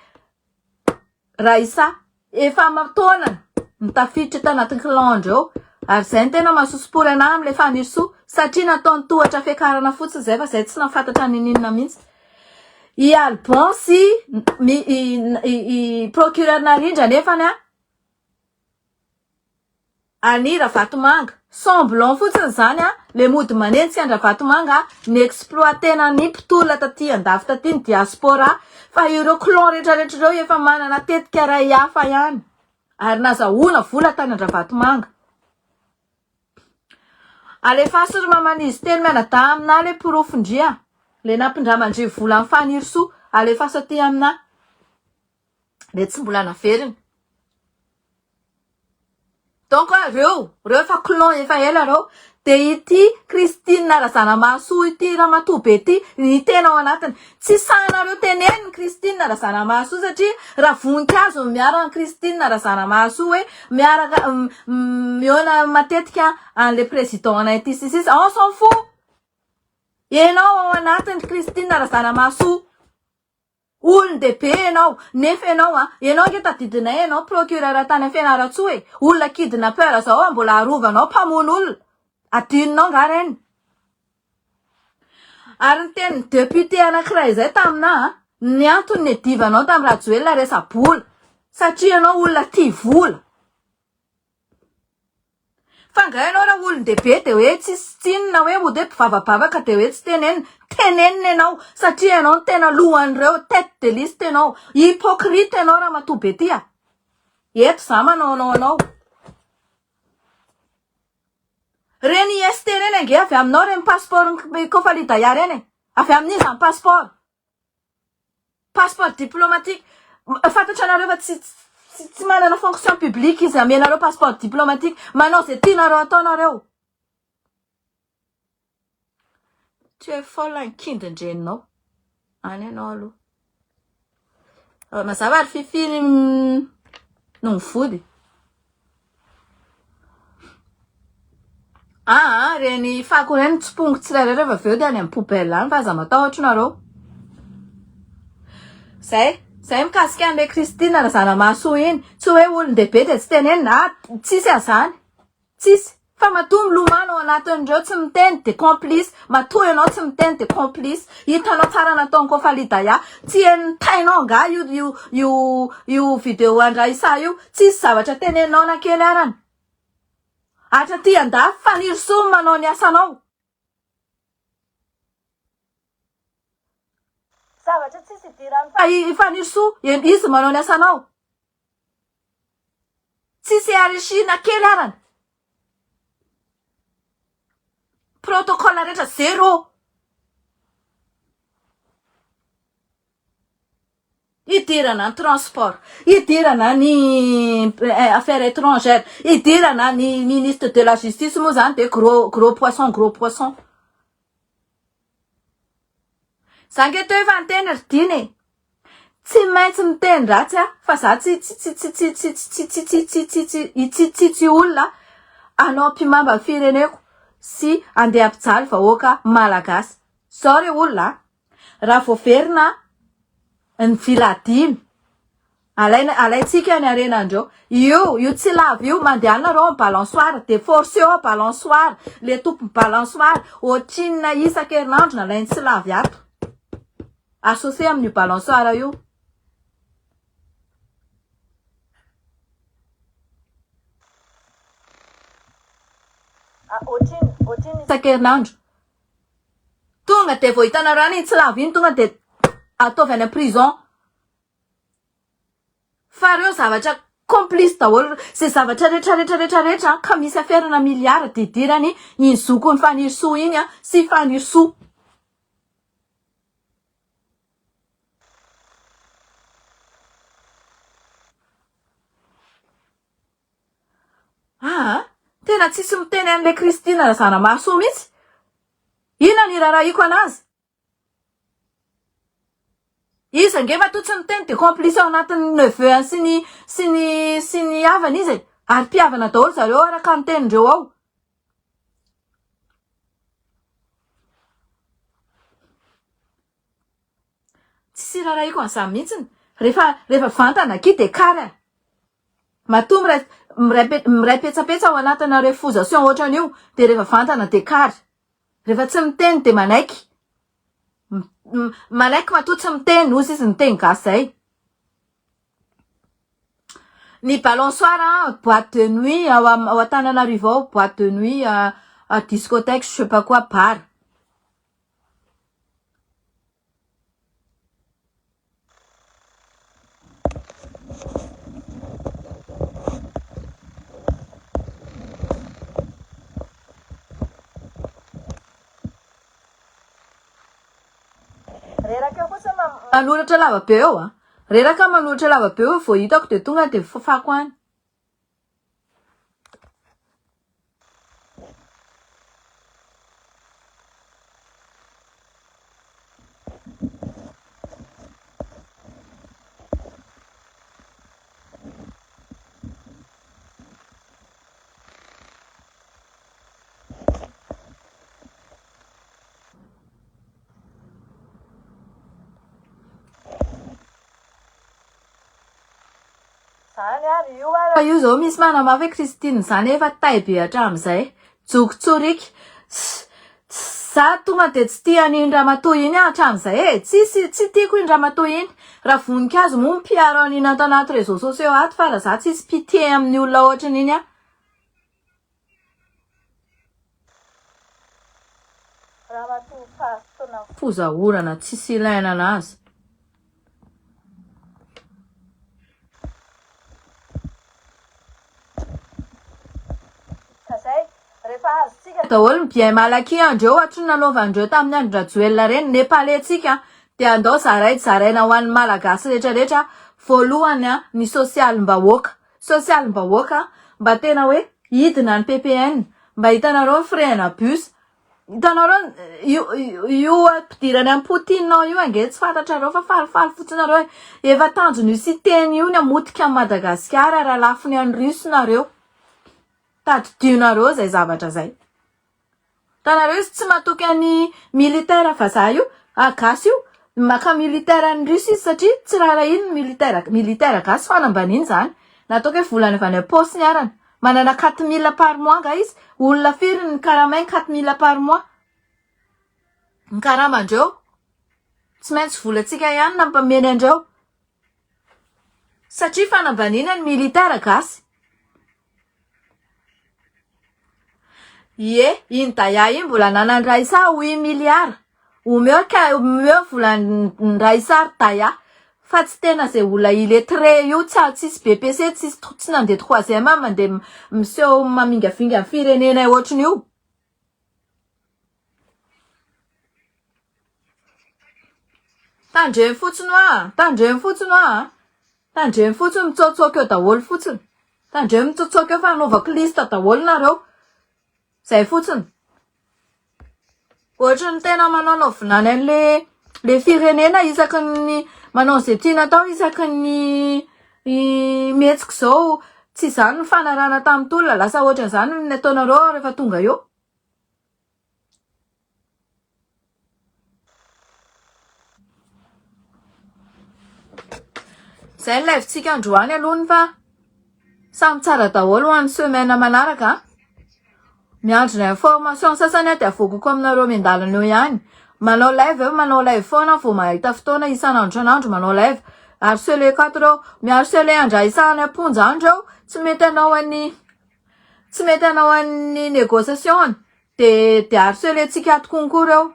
Raissa, efa aman-taonany no tafiditra tanatin'ny clan-ndreo ary izay no tena mahasosopory anah amin'ilay Fanirisoa satria nataony tohatra fiakarana fotsiny izay fa izay tsy nahafantatra ninininona mihitsy. I Alban sy i procureur Narindra nefany an, An'i Ravatomanga. Semblant fotsiny izany an, le mody manenjika an-dRavatomanga ni-exploiter-na ny mpitolona taty andafy taty ny diaspora fa ireo clan rehetra rehetra ireo efa manana tetika iray hafa ihany ary nazahoana vola tany an-dRavatomanga. Alefaso ry maman'izy telo mianadahy aminà le porofon-dry a! Le nampindraman-dry vola an'i Fanirisoa, alefaso aty aminà. Le tsy mbola naveriny. Donc reo, reo efa clan efa ela reo. De ity Christine Razanamahasoa ity ramatoa be ity ny tena ao anatiny. Tsy sahinareo teneniny Christine Razanamahasoa satria raha voninkazo no miaro an'i Christine Razanamahasoa hoe miaraka mihaona matetika an'le président anay ity sy sisa. On s'en fout. Enao ao anatiny Christine Razanamahasoa. Olon-dehibe ianao, nefa ianao an, ianao ange tadidinay ianao procureur tany Fianarantsoa e, olona kidnappeur zao an mbola arovanao mpamono olona, adinonao nga reny? Ary ny tenin'ny député anankiray izay taminà an, ny antony niadivanao tamin'i Rajoelina resa-bola, satria ianao olona tia vola. Fa nga ianao raha olon-dehibe dia hoe tsisy tsinona hoe mody hoe mpivavabavaka dia hoe tsy tenenina. Tenenina ianao satria ianao no tena lohan'ireo, tête de liste ianao. Hypocrite ianao ramatoa be ty a! Eto za manaonao anao. Reny IST reny ange avy aminao reny passeport ny Kofali Daya reny e. Avy amin'iza ny passeport? Passeport diplomatique. Fantatra anareo fa tsy tsy manana fonction publique izy amenareo passeport diplomatique. Manao ze tianareo atao nareo. Tu es folle ny kindin-dreninao. Any ianao aloha. Mazava ary Fiffi no mivody. Aa reny fako reny tsipongo tsirairay rehefa avy eo dia any amin'ny poubelle any fa aza matahotra nareo. Zay, zay mikasika an'ilay Christine Razanamahasoa iny. Tsy hoe olon-dehibe dia tsy tenenina, ah tsisy an'izany. Tsisy. Fa matoa milomano ao anatin'ireo tsy miteny de complice, matoa ianao tsy miteny de complice. Hitanao tsara nataon'i Kofali Daya. Tsy henon'ny tainao angaha io io io io video an-dRaissa io. Tsisy zavatra teneninao na kely arany. Hatraty andafy Fanirisoa no manao ny asanao. Zavatra tsisy idiran'i Fanirisoa, izy manao ny asanao. Tsisy hiérarchie na kely arany. Protocole rehetra zéro. Idirana ny transport, idirana ny eh, affaires étrangères, idirana ny ministre de la justice moa zany de gros gros poisson gros poisson. Za nge teo efa niteny ry Dina e! Tsy maintsy miteny ratsy aho fa za tsy tsy tsy tsy tsy tsy tsy tsy tsy tsy tsy tsy hitsitsitsy olona hanao ampihimamba ny fireneko sy handeha hampijaly vahoaka malagasy. Zao re olona a! Raha voaverina ny villa dimy Alaina, alaintsika ny harenandreo. Io, io tsy lava io, mandehana nareo am balançoire, de forceo ao balançoire, le tompony balançoire, ohatrinona isan-kerinandro nalainy tsy lavy ato. Associé amin'io balançoire io. Ohatrinona, ohatrinona isan-kerinandro. Tonga de vao hitanareo any iny tsy lava iny, tonga de ataovy any am prison. Fa reo zavatra complice daholo ze zavatra rehetra rehetra rehetra rehetra ka misy affaire na milliard de idirany iny zokiny Fanirisoa iny sy Fanirisoa. Aa tena tsisy miteny an'le Christine Razanamahasoa mihitsy. Inona ny irarahiko anazy? Izy ange matoa tsy miteny dia complice ao anatin'ny neveu any sy ny sy ny sy ny havany izy e! Ary mpihavana daholo zareo araka ny tenindreo ao. Tsisy irarahiko an'izany mihitsiny. Rehefa rehefa vantana akia dia kary a! Matoa miray miray miray petsapetsa ao anatina refusation ohatran'io dia rehefa vantana dia kary. Rehefa tsy miteny dia manaiky. Manaiky matoa tsy miteny, hozy izy niteny gasy zay. Ny balançoire, boîte de nuit ao ao Antananarivo ao, boîte de nuit, discothèque, je sais pas quoi, bar. Reraka eo fotsiny manoratra lava be eo a. Reraka manoratra lava be eo vao hitako dia tonga dia fafako any. Zany ary io ary io zao misy manamafy hoe Christine zany efa tay be hatramin'izay. Joko tsorika. Za tonga de tsy tia an'iny ramatoa iny aho hatramin'izay e. Tsisy tsy tiako iny ramatoa iny. Raha voninkazo moa mpiaro an'iny ato anaty réseaux sociaux ato fa raha za tsisy pitié amin'ny olona ohatran'iny aho. Ramatoa Pasitona foza orana tsisy ilaina anazy. Efa azontsika daholo ny bien mal acquis andreo hatry ny nanaovandreo tamin'ny andro Rajoelina reny, Nepalais tsika dia andao zaray zaraina ho an'ny Malagasy rehetra rehetra voalohany ny sosialim-bahoaka, sosialim-bahoaka mba tena hoe hidina ny PPN, mba hitanareo ny frais ana bus, hitanareo io io ampidirany an'i Poutine ao io ange tsy fantatrareo fa falifaly fotsiny nareo e, efa tanjon'io Siteny io ny hamotika an'i Madagasikara raha lafiny an'i Russe nareo. Tadidionareo zay zavatra zay. Hitanareo izy tsy matoky an'i militaire vazaha io, ah gasy io, maka militaire an'i russe izy satria tsy raharahiany ny militaire, militaire gasy fanambaniana izany, na ataoko hoe volany avy any am-paosiny arany, manana 4000 par mois nga izy, olona firy ny karamainy 4000 par mois, ny karamandreo, tsy maintsy volantsika ihany no ampameny andreo. Satria fanambaniana ny militaire gasy. Ie, iny Daya iny mbola ananan'i Raissa huit milliards. Omeo ka omeo volan'i Raissa ry Daya. Fa tsy tena zay olona illettré io, tsy tsisy BEPC, tsisy tsy nandeha troisième mandeha miseho mamingavinga ny firenena ohatran'io. Tandremo fotsiny hoa, tandremo fotsiny hoa, tandremo fotsiny mitsaotsaoka eo daholo fotsiny, tandremo mitsaotsaoka eo fa hanaovako liste daholo nareo, zay fotsiny. Ohatry ny tena manaonao vinany an'le le firenena isaky ny manao izay tiana atao isaky ny mihetsika izao, tsy izany ny fanarahana tamin'ny tolona, lasa ohatran'izany ny ataonareo rehefa tonga eo. Zay ny live-tsika androany aloha fa samy tsara daholo ho an'ny semaine manaraka a. Miandry ny information sasany aho dia avoakako aminareo miandalana eo ihany. Manao live eo, manao live foana vao mahita fotoana isan'andro isan'andro manao live. Harceler-ko ato ireo. Mi-harceler an-dRaissa any am-ponja any ireo. Tsy mety hanao an'ny tsy mety hanao an'ny négociation-ny. Dia dia harceler-tsika ato konko ireo.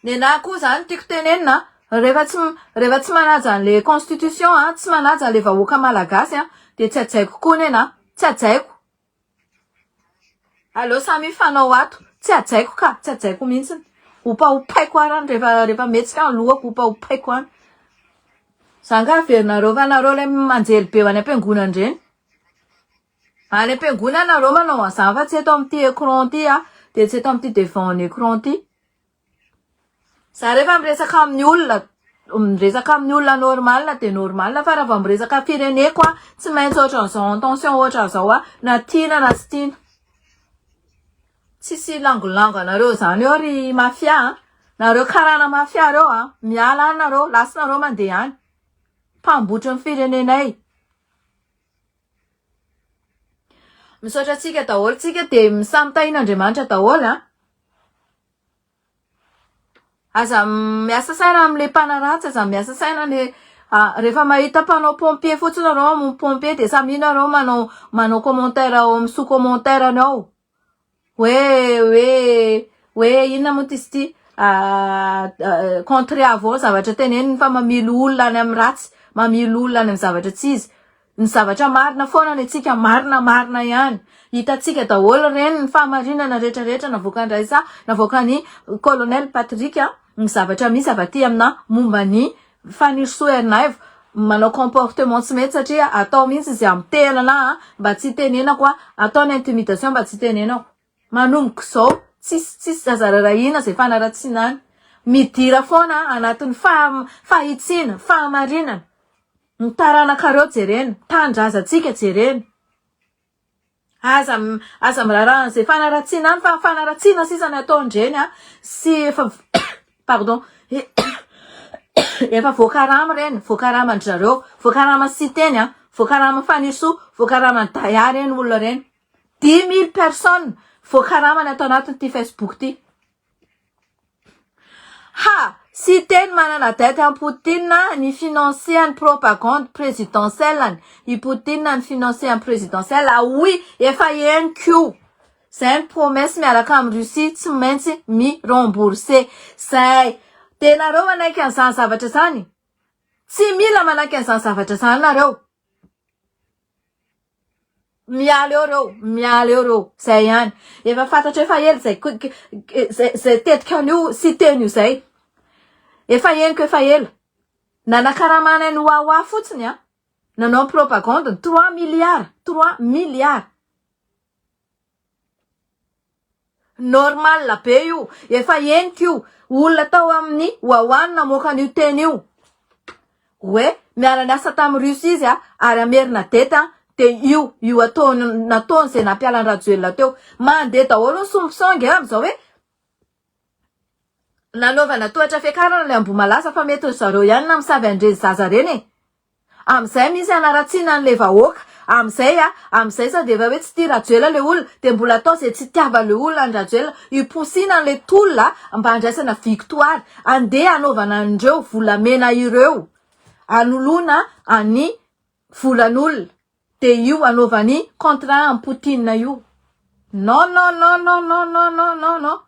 Nenaha koa zany tiako tenenina rehefa tsy rehefa tsy manaja an'le constitution a, tsy manaja an'le vahoaka malagasy a, dia tsy hajaiko koa nenaha, tsy hajaiko. Aleo samy hifanao ato, tsy hajaiko ka, tsy hajaiko mihitsiny. Hopahopaiko ary any rehefa rehefa mihetsika ny lohako, hopahopaiko any. Za nga averinareo fa nareo ilay manjely be any am-piangonana ireny. Any am-piangonana nareo manao an'izany fa tsy eto amin'ity écran ity a, dia tsy eto amin'ity devant ny écran ity. Za rehefa miresaka amin'ny olona, miresaka amin'ny olona normal dia normal fa raha vao miresaka fireneko aho, tsy maintsy ohatran'izao en tension ohatran'izao aho na tiana na tsy tiana. Tsisy langolango anareo zany eo ry mafia a! Nareo karana mafia reo a! Miala any nareo, lasa nareo mandeha any. Mpambotry ny firenenay. Misaotra antsika daholo tsika dia samy tahin'Andriamanitra daholo a! Aza miasa saina amin'le mpanaratsy, aza miasa saina le rehefa mahita mpanao pompier fotsiny nareo hamono pompier dia samia nareo manao manao commentaire ao amin'ny sous commentaire-ny ao hoe hoe hoe inona moa ty izy ity contre avao zavatra teneniny fa mamily olona any amin'ny ratsy, mamily olona any amin'ny zavatra tsy izy. Ny zavatra marina foana ny antsika marina marina ihany. Hitantsika daholo ireny ny fahamarinana rehetra rehetra navoakan'i Raissa, navoakan'i Colonel Patrick, ny zavatra misy avy aty amina momba ny Fanirisoa Ernaivo, manao comportement tsy mety satria atao mihitsy izay hamotehana anah mba tsy hitenenako, atao ny intimidation mba tsy hitenenako. Manomboka izao tsisy tsisy aza rarahina izay fanaratsiana any. Midira foana anatin'ny fahitsiana, fahamarinana. Ny taranakareo jerena, tanindrazantsika jerena. Aza aza miraharaha an'izay fanaratsiana any fa fanaratsiana sisa ny ataon-dreny a sy efa pardon efa voakarama ireny, voakaraman-dry zareo, voakarama Siteny a, voakarama Fanirisoa, voakaraman'i Daya ireny olona ireny. 10 000 personnes voakarama ny ato anatin'ity Facebook ity. Ha! Siteny manana dette amin'i Poutine ny financer ny propagande présidentielle-ny. I Poutine ny financer ny présidentielle. Ah oui, efa henoko io. Zay ny promesse miaraka amin'i Russie tsy maintsy mi-rembourser. Zay. Dia nareo manaiky an'izany zavatra izany? Tsy mila manaiky an'izany zavatra izany nareo. Miala eo reo, miala eo reo, zay ihany. Efa fantatra efa ela zay zay zay tetika an'io Siteny io zay. Efa henoko efa ela. Nanakaramana an'i Wawa fotsiny a. Nanao propagande ny 3 milliards, 3 milliards. Normal be io, efa henoko io, olona tao amin'ny Wawa no namoaka an'io teny io. Hoe miara-niasa tamin'ny Russie izy ary hamerina dette dia io, io ataony, nataony izay nampiala an'i Rajoelina teo. Mandeha daholo ny sompison ange amin'izao hoe nanaovana tohatra fiakarana ilay Ambohimalaza fa mety ry zareo ihany namosavy an'ireny zaza ireny e. Amin'izay misy hanaratsiana an'ilay vahoaka, amin'izay a, amin'izay sady efa hoe tsy tia Rajoelina ilay olona, dia mbola atao izay tsy itiavan'ilay olona an-dRajoelina, hiposiana an'ilay tolona mba handraisana victoire, andeha hanaovana an'ireo volamena ireo, hanoloana an'ny volan'olona, dia io hanaovany contrat amin'i Poutine io. Non non non non non non non non non.